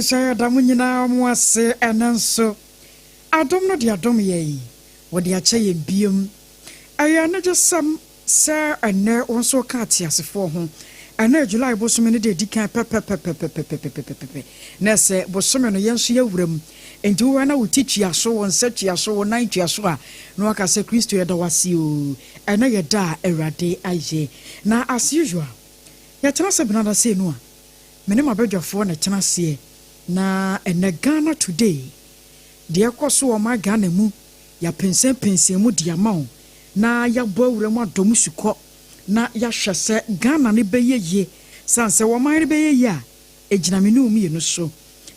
Abusua, yɛda mo nyinaa mo ase. Ɛnɛ nso adom no de adom yɛn, wɔde akyɛ yɛn biom. Ɛyɛ anigyesɛm sɛ ɛnɛ wo nso ka ateasefoɔ ho. Ɛnɛ July bosome no de edi kan pɛpɛpɛpɛpɛpɛpɛpɛ na ɛsɛ bosome no yɛn nso yɛwura mu. Nti wowura na wo ti tua so, wo nsa tua so, wo nan tua so a, na waka sɛ, "Kristo, yɛda wase o." Ɛnɛ yɛ da a Awurade ayɛ. Na as usual, yɛtena sɛ benada sei no a, me ne m'abadwafoɔ na ɛtena aseɛ. Na ɛnɛ Ghana Today deɛ, ɛkɔ so wɔ ɔman Ghana mu, yɛapɛnsɛmpɛnsɛn mu de ama wo na yɛabɔ awura mu adɔ mu sukɔ na yɛahwɛ sɛ Ghana no bɛyɛ yie. Sane sɛ wɔman no bɛyɛ yie a, ɛgyina me ne wo mmienu so.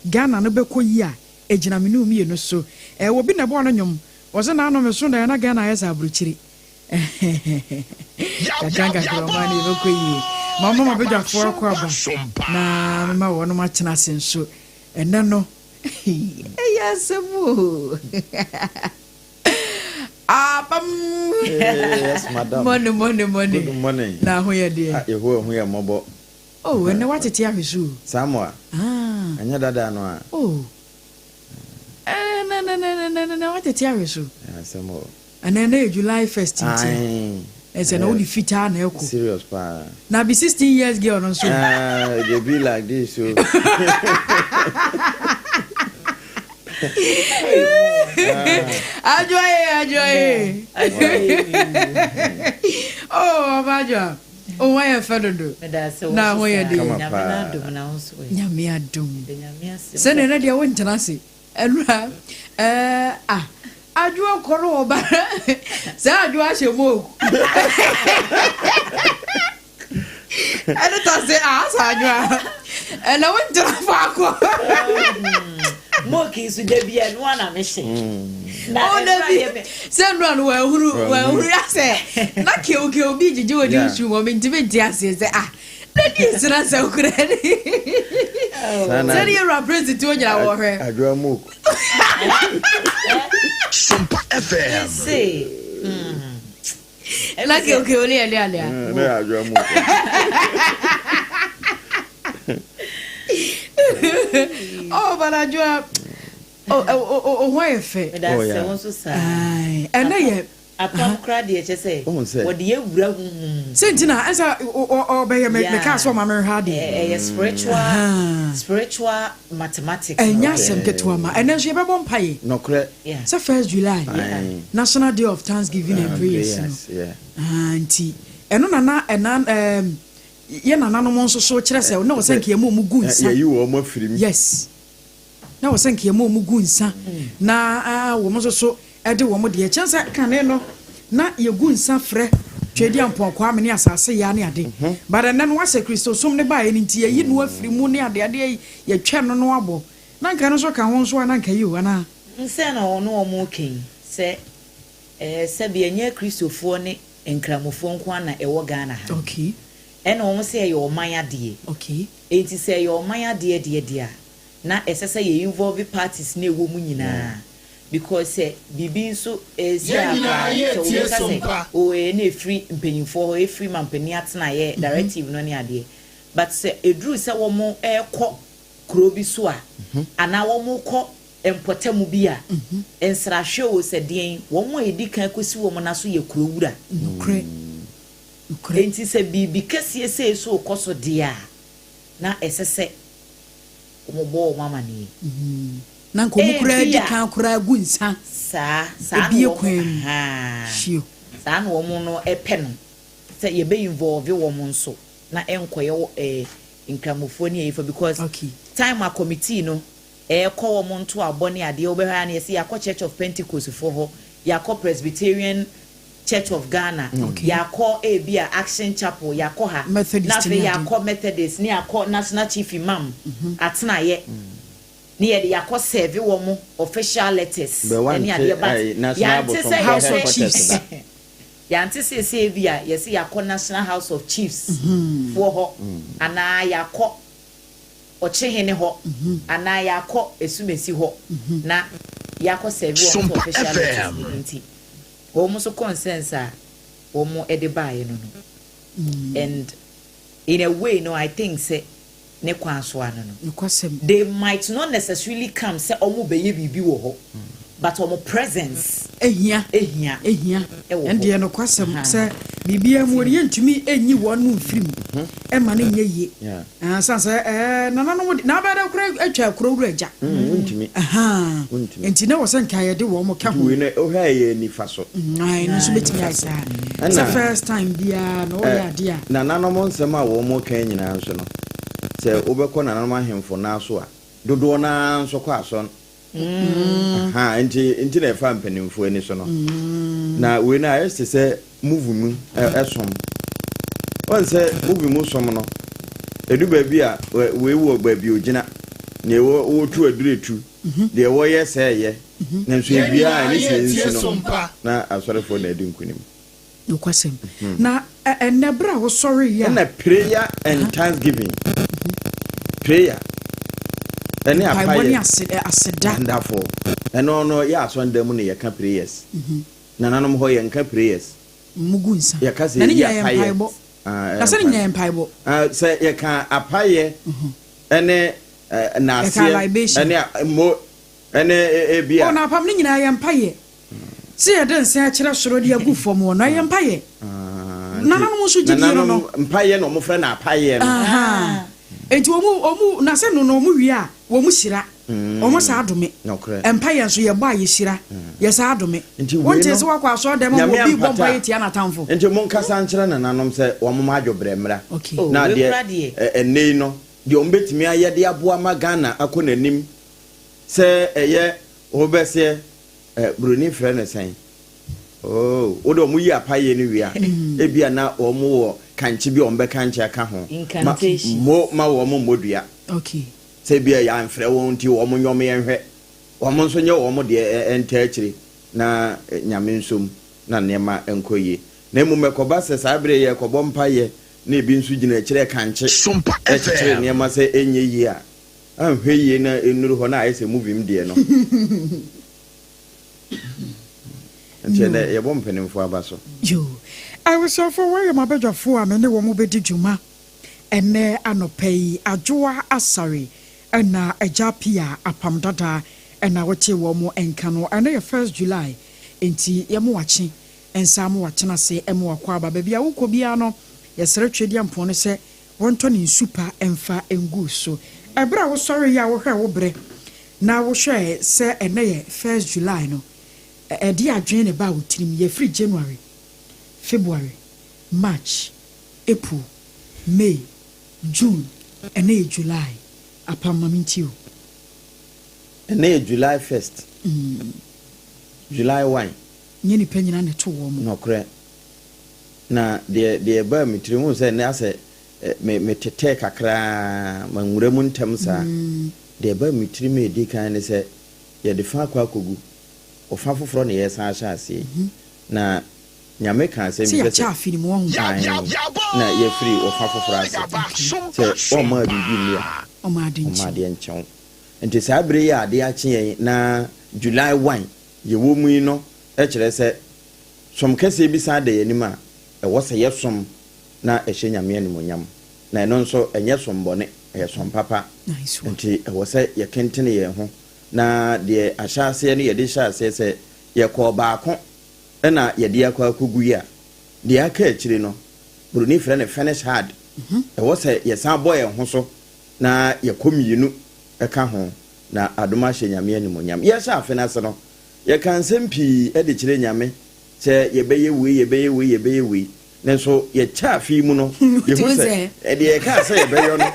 Ghana no bɛkɔ yie a, ɛgyina me ne wo mmienu so. Ɛwɔ bi na ɛbɔɔ no nnwom wɔ sɛ naano me so da na Ghana ayɛ sɛ aburokyiri kakra nkakra, ɔman no yɛbɛkɔ yie. Ma ɔma mabadwafoɔ akɔ aba na mema wɔnom atena ase nso. Ɛnɛ no ɛyɛ asɛm o. Abam. Yes, madam. Morning, morning, morning. Good morning. Na ho yɛ deɛ? Ah, Yehowa hu yɛ mmɔbɔ. Oh, ɛnɛ watete ahwɛ so o. Samoa. Ah. Ɛnyɛ dada no a. Oh. Na na na na na na watete ahwɛ so. Asɛm o. Ɛnɛ ɛnɛ yɛ July 1st nti. Aye. Ɛsɛ na wode fitaa na ɛkɔ. Serious paa. Na be 16 years girl no nso. Ah, they be like this o. Adwoa ye, adwoa ye. Oh, ɔba adwoa. Oh, wayɛ fɛ dodo. Na ho yɛ de? Kama paa. Nyame adom. Sɛdeɛ na deɛ wontena ase. Ɛnura ɛɛ ah adwoa kɔ no wɔ ba sɛ adwoa ahyɛ mu o. Ɛne ta se asa adwoa. Ɛna wontena faako. Moki nso da bi ɛno ana mehyɛ. Na Oh, ɛno dabi. adeɛ me Sɛ nnura no wahuru wahuru asɛ na kewkew bi gyegye wɔ ne Yeah. nsu mu, ntumi nte aseɛ sɛ ah na di nsena sɛ okura ne Saa na sɛ ne yɛwura president o nyina wɔhwɛ. Adwoa mook. Sompa FM. Se Na kewkew ne yɛ ne anea. Ne yɛ adwoa mook. Oh, but adwoa, oh, oh, oh, oh, ho ayɛ fɛ. Meda Oh, sɛ yeah. wo nso saa. Ae, ɛnɛ yɛ Apam koraa deɛ, kyɛ sɛ Wohu sɛ- wɔde yɛwura huhum. Sɛ nti na ɛsɛ ɔbɛyɛ me mekaa sɛ ɔma menhwɛ adeɛ. Ɛyɛ spiritual spiritual mathematics. Ɛnyɛ asɛm ketewa ma ɛnɛ nso yɛbɛbɔ mpayɛ. Nɔkorɛ. Sɛ 1st July, Aye. National Day of Thanksgiving and Prayers no. Prayers, yeah. Ah, nti ɛno nana ɛna yɛ nananom nso so kyerɛ sɛ na wɔ sɛ nka yɛma ɔmu gu nsa. Yɛyi wɔn mo afiri mu. Yes, na wɔ sɛ nka yɛma ɔmu gu nsa na wɔn nso so ɛde wɔn deɛ kyɛn sɛ kane no na yɛgu nsa frɛ Twɛdi Ampɔn Kwame ne asase yɛ ne ade. But ɛnɛ no wasɛ Kristosom ne baeɛ no nti yɛyi no afiri mu ne ade adeɛ yi yɛtwɛ no no abɔ na nka no nso ka ho nso a na nka yi o anaa. Nsɛn na ɔno ɔmo kɛn sɛ sɛbi ɛnyɛ Kristofoɔ ne Nkramofoɔ nko ara na ɛwɔ Ghana ha. Ɛna wɔn sɛ ɛyɛ ɔman adeɛ. Enti sɛ ɛyɛ ɔman adeɛ deɛ a, na ɛsɛ sɛ yɛ involve parties na ɛwɔ mu nyinaa, because sɛ biribi nso esi Yɛn nyinaa akora yɛ sɛ tie obi ka sɛ Sompa. o ɛyɛ na efiri mpanyinfoɔ hɔ, efiri mampanin atenaeɛ directive no ne adeɛ, but sɛ eduru sɛ wɔn ɛrekɔ kuro bi so a anaa wɔn kɔ mpɔtamu bi a nsrahwɛ o, sɛ deɛn, wɔn a edi kan kɔsi wɔn na so yɛ kuro wura. Nokorɛ, nokorɛ. Nti sɛ biribi kɛseɛ sei so kɔ so deɛ a, na ɛsɛ sɛ wɔn bɔ wɔn amaneɛ. Na nka ɔmu koraa di Ebia. kan koraa gu nsa. Saa saa na Ebie wɔn kwan mu. ahaa. Hyio. Saa na wɔn no ɛpɛ no sɛ yɛbɛ involve wɔn nso na ɛnkɔyɛ wɔ Nkramofoɔ ne ɛyifa because time a committee no ɛɛkɔ wɔn nto abɔ ne adeɛ, wobɛhwɛ a na yɛsɛ yɛakɔ Church of Pentecost foɔ hɔ, yɛakɔ Presbyterian Church of Ghana, yɛakɔ ebi a Action Chapel, yɛakɔ ha Methodist na afei ne ade. Yɛakɔ Methodist ne yɛakɔ National Chief Imam atenaeɛ ne yɛde yɛakɔ serve wɔn official letters Bɛ ɛne wante adeɛ, but National yɛante sɛ Abosomfoɔ House of headquarters Chiefs. da. Yɛante sɛ sɛ bi a yɛsɛ yɛakɔ National House of Chiefs foɔ hɔ anaa yɛakɔ Ɔkyehene hɔ anaa yɛakɔ Esumesi hɔ na yɛakɔ serve wɔn nso Sompa official letters FM. no. Nti wɔn nso concerns a wɔn de baeɛ no, and in a way no, I think sɛ Ne kwan so ano no. Nokwasɛm. They might not necessarily come sɛ ɔmo bɛyɛ biribi wɔ hɔ, but ɔmo presence ehia. Ehia. Ehia. Ɛwɔ hɔ. Ɛndeɛ nokwasɛm sɛ biribiara mu no, yɛntumi ɛnyi wɔn no mfiri mu ɛma no nyɛ yie. San sɛ nananom de na abɛdɛ kora atwa kuro wura agya. Wontumi. Aha. Wontumi. Nti na wɔ sɛ nka yɛde wɔn mo ka ho. Wei no, wohwɛ a, ɛyɛ nifa so. Ae, no nso bɛtumi ayɛ saa. Sɛ first time biara na ɔyɛ adeɛ a Nananom nsɛm a wɔn mo kan nyinaa nso no, sɛ wobɛkɔ nananom ahemfo naa so a, dodoɔ naa nso kɔ asɔn. Aha, nti na ɛfa mpanimfoɔ ani so no. Na wei no ayɛ te sɛ movie mu ɛsom. Wɔn sɛ movie mu som no, edu baabi a wei wɔ baabi ogyina, nea ɛwɔ wɔtu aduru etu, deɛ wɔyɛ sɛ ɛyɛ, na nso Yɛn ewia a nyinaa ɛne sɛ yɛtie nsi no Sompa. na asɔrefoɔ na adi nkunim. Nokwasɛm. Na ɛnɛ berɛ a wosɔre yi a Ɛna prayer and thanksgiving, prayer ɛne mpaebɔ ne apayɛ aseda. Wonderful. Ɛno no yɛ asɔndan mu na yɛka prayers. Nananom hɔ yɛnka prayers. Mugu nsa. Yɛka sɛ Na ne yɛyi nyinaa yɛ apayɛ. mpaebɔ. Ah, ɛyɛ Na sɛ ne nyinaa yɛ mpaebɔ. Ah, sɛ yɛka apayɛ ɛne naaseɛ Yɛka libation. Ɛne mo ɛne ebi Ɔ a na apam ne nyinaa yɛ mpayɛ sɛ yɛde nsa kyerɛ soro de agu fam wɔ no, ɛyɛ mpayɛ. Ah, nti Nananom nso gyidie no no. Nananom mpayɛ na ɔmofrɛ no apayɛ no. Aha. Enti wɔn na sɛ no wɔn wie a, wɔn hyira, wɔn saa adome. Nokorɛ. Mpayɛ nso yɛbɔ a, yɛhyira, yɛ saa adome. Nti wei wɔn no, sɛ wakɔ asɔre dɛm Nyame ma obi bɔ ampata mpayɛ a, tia n'atamfo. Nti monkasa nkyerɛ nananom sɛ wɔn mo adwobrɛ mmra. Oh, Na wei deɛ kora deɛ. ɛnnɛ yi no deɛ wɔn bɛtumi ayɛ de aboa ma Ghana akɔ n'anim, sɛ ɛyɛ wɔbɛseɛ buroni frɛ no sɛn, oh, wode wɔn yi apayɛ no wie a, ebia na wɔn wɔ kankye bi a wɔn bɛkankye aka ho ma Incantation. mo ma wɔn mmɔ dua sɛ ebia yɛamfrɛ wɔn nti wɔn nyɔm yɛnhwɛ wɔn nso nyɛ wɔn deɛ ɛnta akyire na Nyame nsom na nneɛma nkɔ yie. Na mmom ɛkɔba sɛ saa bere yɛ kɔbɔ mpayɛ na ebi nso gyina akyire kankye Sompa ɛkyekyere FM. nneɛma sɛ ɛnyɛ yie a, anhwɛ yie na ɛnnuru hɔ na ayɛ sɛ movie mu deɛ no. Nti ɛnɛ yɛbɔ mpanimfoɔ aba so. Yo, abusuafo, wɔyɛ m'abadwafoɔ a me ne wɔn bɛdi dwuma ɛnɛ anɔpa yi. Adwoa Asare ɛna Agya Pia Apam Dada ɛna wɔte wɔn nka no. Ɛnɛ yɛ 1st July, nti yɛmo wakye nsa mo watena ase ɛmo wakɔ aba baabi a wokɔ biara no, yɛsrɛ Twedeɛ Mpɔn no sɛ wɔntɔ ne nsu pa ɛmfa ngu so. Ɛberɛ a wosɔre yi a, wohwɛ wo berɛ na wohwɛ sɛ ɛnɛ yɛ 1st July no, ɛde adwene ne ba a wo tirim. Yɛfiri January, February, March, April, May, June, ɛnɛ yɛ July. Apam, ma menti o. Ɛnɛ yɛ July 1st, July 1. Nyɛ nipa nyina ne to wɔ mo. Nɔkorɛ. Na deɛ ɛbaa me tirim hu sɛ ɛnɛ asɛ me metetɛɛ kakraa ma nwura mu ntɛm saa. Deɛ ɛbaa me tirim a ɛdi kan ne sɛ yɛde fa akɔ akɔgu ɔfa foforɔ na yɛsan ahyɛ aseɛ na Nyame ka asɛm sɛ bi sɛ yɛakyɛ afe no mu ɔho. Ae, na yɛfiri ɔfa foforɔ ase sɛ ɔmmaa biribi nni a ɔma ade ɔma nkyew. Adeɛ nkyɛw. Nti saa bere yi a adeɛ akye yɛn na July 1 yɛwɔ mu yi no, kyerɛ sɛ som kɛseɛ bi san da yɛn anim a ɛwɔ sɛ yɛsom na ɛhyɛ Nyame animonyam. Na ɛno nso ɛnyɛ som bɔne, ɛyɛ som papa. Nice one. Nti ɛwɔ sɛ yɛkentene yɛn ho na deɛ ahyɛ aseɛ no, yɛde hyɛ aseɛ sɛ yɛkɔɔ baako ɛna yɛde akɔ akɔgu yi a, deɛ aka akyire no, buroni frɛ no finish hard. Ɛwɔ sɛ yɛsan bɔ yɛn ho so na yɛkɔ mmienu ɛka ho na adom ahyɛ Nyame animonyam. Yɛhyɛ afe no ase no, yɛka nsɛm pii de kyerɛ Nyame sɛ yɛbɛyɛ wei, yɛbɛyɛ wei, yɛbɛyɛ wei. Nanso yɛkyɛ afe yi mu no, yɛhu sɛ ɛdeɛ yɛkaa sɛ yɛbɛyɔ no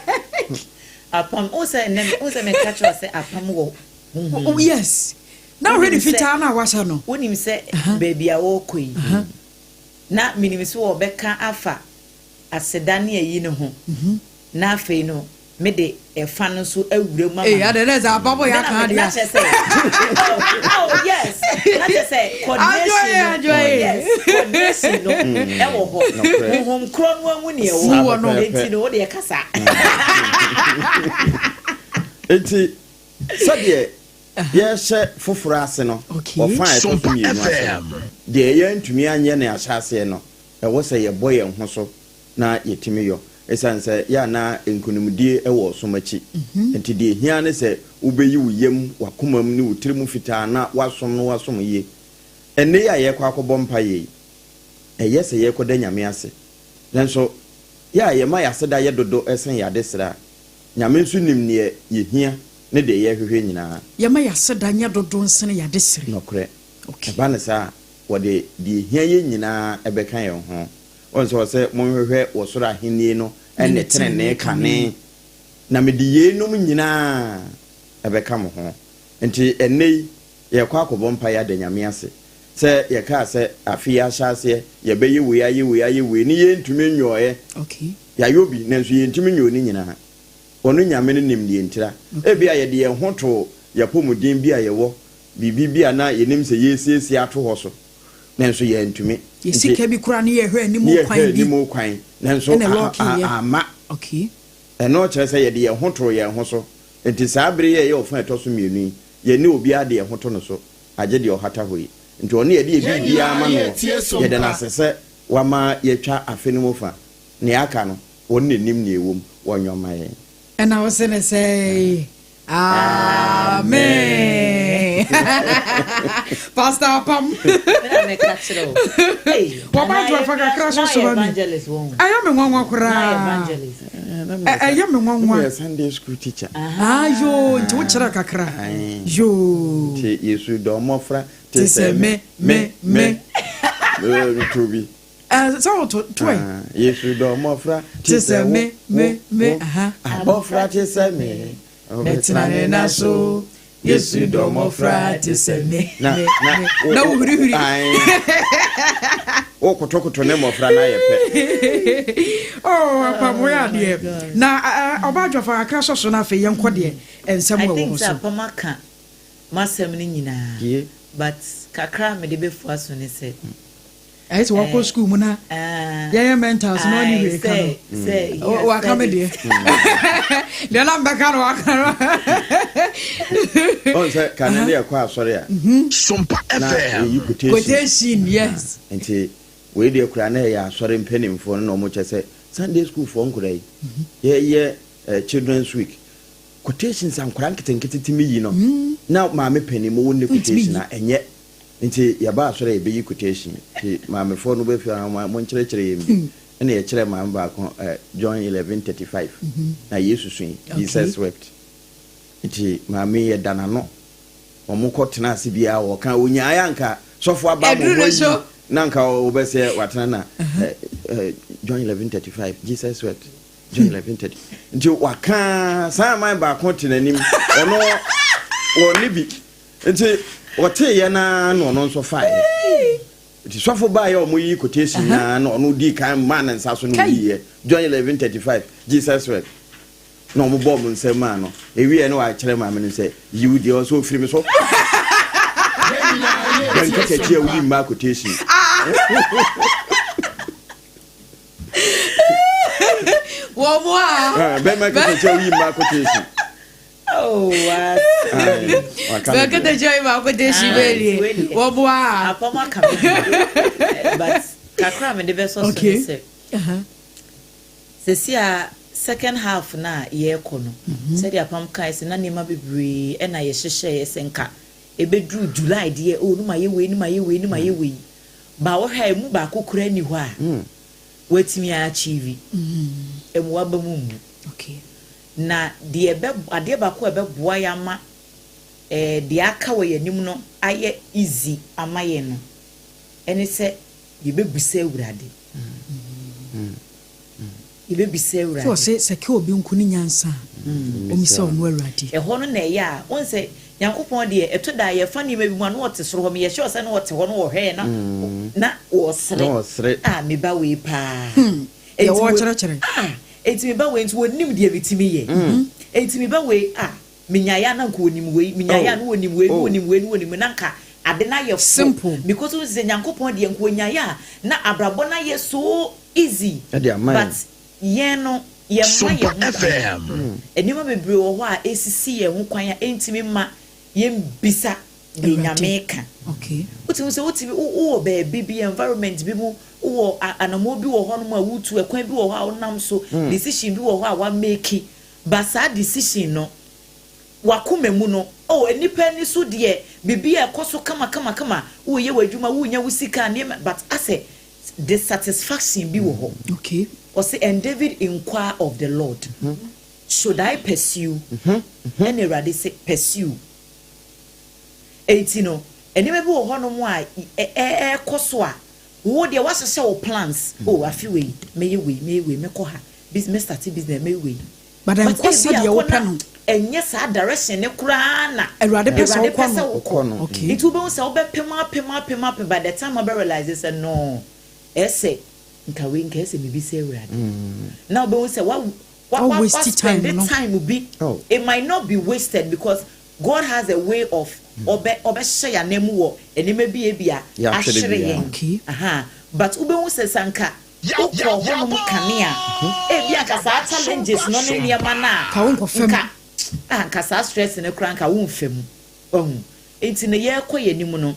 Apam wo sɛ nnɛ wo sɛ meka kyerɛ wo sɛ apam wɔ honhom Oh, mu. yes, na wohwɛ ne Wonim sɛ- fitaa no a wahyɛ no. Wonim sɛ baabi a wɔrekɔ yi na menim sɛ wɔbɛka afa aseda ne ayi no ho, na afei no mede ɛfa no nso awura mu ama Ee no. ade dɛ sɛ apam yɛ aka na adeɛ. kyerɛ sɛ oh yes, na kyerɛ sɛ coordination no Adwoye. Yes, coordination no ɛwɔ hɔ. Nokorɛ. Honhom korɔ no amu ne Saa ɛwɔ no. Enti no wode ɛkasa. Nti sɛdeɛ yɛhyɛ foforɔ ase no, ɔfa a ɛtɔ so Sompa mmienu ase no, FM. deɛ yɛntumi anyɛ ne ahyɛ aseɛ no, ɛwɔ sɛ yɛbɔ yɛn ho so na yɛtumi yɔ. Esiane sɛ yɛ a na nkonimdie wɔ ɔsom akyi nti, deɛ ɛhia ne sɛ wobɛyi wo yam, w'akomam ne wo tiri mu fitaa na woasom no woasom yie. Ɛnnɛ yi a yɛrekɔ akɔbɔ mpaeɛ yi, ɛyɛ sɛ yɛrekɔda Nyame ase. Nanso yɛ a yɛma yɛn aseda yɛ dodo sen yɛn adesrɛ a, Nyame nso nim neɛ yɛhia ne deɛ yɛrehwehwɛ nyinaa. Yɛma yɛn aseda nyɛ dodo nsene yɛn adesrɛ. Nokorɛ. Okay. Ɛba no saa a, wɔde deɛ ɛhia yɛn nyinaa bɛka yɛn ho. Woahu sɛ ɔsɛ monhwehwɛ wɔ soro ahennie no ne tenenee kane, na mede yeinom nyinaa bɛka mo ho. Nti ɛnnɛ yi, yɛrekɔ akɔbɔ mpaeɛ ada Nyame ase sɛ yɛkaa sɛ afe yi ahyɛaseɛ yɛbɛyɛ wei, ayɛ wei, ayɛ wei ne yɛntumi nyɔeɛ. Yɛayɔ bi, nanso yɛntumi nyɔɔ ne nyinaa. Ɔno Nyame no nim deɛ ntira. Ebia yɛde yɛn ho too yɛapɔmuden bi a yɛwɔ, biribi bi a na yɛnim sɛ yɛresiesie ato hɔ so, nanso yɛantumi. Yɛ sika bi koraa ne yɛhwɛ anim Ne kwan yɛhwɛ bi anim kwan, nanso ɛna ɛlɔɔkeeɛ. amma. Okay. Ɛno kyerɛ sɛ yɛde yɛn ho too yɛn ho so. Enti saa bere yi a ɛyɛ ɔfã a ɛtɔ so mmienu yi, yɛne obiara de yɛn ho to no so, agye deɛ ɔhata hɔ yi. Enti ɔno yɛde yɛn Yɛn biribiara nyinaa ma noɔ. yɛretie Yɛda no Sompa. ase sɛ wama yɛatwa afe no mu fã. Nea aka no, ɔno na ɔnim nea ɛwom. Ɔnyɔ mma yɛn. Ɛna wo se ne sɛe. Amen. Pastor Apam. Wɔba adwo afa kakra so so ma mi. Ɛyɛ me nwanwa koraa. Ɛyɛ me nwanwa. Yɛ Sunday school teacher. Ah yoo, nti wo kyerɛ kakra. Yoo. Nti Yesu dɔ mmɔfra te sɛ me me me. To bi. Sɛ wo to to ɛ. Yesu dɔ mmɔfra te sɛ me me me. Abɔfra te sɛ me. Mɛtena ne nan so. Yesu dɔ mmɔfra te sɛ me. Na me, na me. Na wohurihuri. Wokotokoto ne mmɔfra no ayɛ pɛ. Oh, apam wo yɛ adeɛ. Na ɔbaa adwafa kakra sɔ so na afei yɛnkɔ deɛ nsɛm I wɔ think hɔ sɛ so. apam aka m'asɛm no nyinaa Die. but kakra a mede bɛfua so ne sɛ Ayɛ sɛ wakɔ sukuu mu na yɛyɛ mentals na ɔne hwee ka no. Waka me deɛ. Deɛ na mbɛka no waka no. Ɔn sɛ kane ne yɛkɔ asɔre a. Sompa Na FM. yɛyi quotation. Quotation, yes. Nti wei deɛ koraa na ɛyɛ asɔre mpanimfoɔ no na wɔn kyɛ sɛ Sunday school foɔ nkora yi yɛyɛ children's week quotations a nkora nketenkete tumi yi no na maame panin mu wɔn ne quotation a ɛnyɛ. Nti yɛba asɔre a yɛbɛyi quotation nti maamefoɔ no bɛfie a monkyerɛkyerɛ yɛn bi ɛna yɛkyerɛ maame baako John 11:35 na Yesu sui, Jesus wept. Nti maame yi yɛda n'ano, wɔn kɔ tena ase biara wɔka onyaeɛ anka sɔfo aba ama wɔn ayi na anka wɔbɛsɛ watena na John 11:35 Jesus wept. John 11:30 nti waka saa man baako te n'anim ɔno wɔne bi. Nti ɔteeɛ no ara na ɔno nso faeɛ. Nti sɔfo baeɛ a wɔyi quotation no ara na ɔno dii kan maa ne nsa so na ɔyiiɛ. John 11:35, Jesus wept. Na wɔbɔɔ wɔn nsam maa no. Ɛwieɛ na wakyerɛ maame no sɛ, yi wo deɛ ɔsɛ ɔfiri me so. Bɛn katakyi a wodi mmaa quotation. Wɔn a. Bɛrima katakyi a woyi mmaa quotation. Oh, Bɛkata kyɛ ma akote si bɛlie wɔboa. Apam aka me but kakra a mede bɛsɔ so ne sɛ sɛsi a second half no a yɛrekɔ no, sɛdeɛ apam kae sɛ na nneɛma bebree ɛna yɛhyehyɛeɛ sɛ nka ɛbɛduru July deɛ, oh, no ma yɛ wei, no ma yɛ wei, no ma yɛ wei, ba wohwɛ a ɛmu baako koraa nni hɔ a watumi achieve. Ɛmu waba mu mmu. Na deɛ ɛbɛ adeɛ baako a ɛbɛboa yɛn ama ɛɛ deɛ aka wɔ yɛn anim no ayɛ easy ama yɛn no, ɛne sɛ yɛbɛbisa Awurade. Yɛbɛbisa Awurade. Sɛ ɔse sɛ kɛ obi nko ne nyansa a, ɔmmisa ɔno Awurade. Ɛhɔ no na ɛyɛ a, wohu sɛ Nyankopɔn deɛ, ɛtɔ da a yɛfa nneɛma bi mu a, na ɔte soro hɔ, meyɛ sure sɛ na ɔte hɔ na ɔhwɛ yɛn na na ɔresere. Ah, me ba wei paa. Deɛ wɔrekyerɛkyerɛ. Ah, enti me ba wei nso ɔnim deɛ metumi yɛ. Enti me ba wei, ah, menyaeɛ a na anka ɔnim wei, menyaeɛ a na ɔnim wei, na ɔnim wei, na ɔnim wei, na anka ade no ayɛ fo. Simple. Because wohu sɛ Nyankopɔn deɛ nka ɔnyaeɛ a na abrabɔ no ayɛ so easy. Ɛde ama yɛn. But yɛn no, yɛmma yɛn ho kwan. Nneɛma bebree wɔ hɔ a ɛsisi yɛn ho kwan a ɛntumi mma yɛmmisa deɛ Nyame reka. Okay. Wotumi hu sɛ wotumi, wo wowɔ baabi bi, environment bi mu. Wowɔ anammɔn bi wɔ hɔnom a wotu, ɛkwan bi wɔ hɔ a wonam so, decision bi wɔ hɔ a woamake, but saa decision no, w'akoma mu no, oh, nnipa ani so deɛ, biribi a ɛkɔ so kama kama kama, woreyɛ w'adwuma, worenya wo sika, nneɛma, but asɛ dissatisfaction bi wɔ hɔ. Ɔse, and David inquire of the Lord, should I pursue? Ɛna Awurade se, pursue. Enti no, nneɛma bi wɔ hɔnom a ɛrekɔ so a, wo deɛ woahyehyɛ wo plans. Oh, afe wei, mɛyɛ wei, mɛyɛ wei, mɛkɔ ha, mɛ start business, mɛyɛ wei. But ɛnkɔ sɛdeɛ wopɛ no. Ɛnyɛ saa direction ne koraa na Awurade pɛ sɛ Awurade pɛ wokɔ sɛ no. wokɔ. No. Nti wobɛhu sɛ wobɛpem apem apem apem, by the time wobɛ realize sɛ no, ɛsɛ nka wei, nka ɛsɛ mebisa Awurade. Na wobɛhu sɛ wa Wa waste spend time no. time bi. It might not be wasted because God has a way of ɔbɛhyɛ yɛn anan mu wɔ nneɛma bi ebi a Yɛahwere ahyere biara. yɛn. Aha. But wobɛhu sɛ sanka wokɔ hɔnom kanea, ebi anka saa challenges no ne nneɛma no a Ka wo nkɔfa mu. nka ah, nka saa stress no koraa nka womfa mu. Ɔhu nti no, yɛrekɔ yɛn anim no,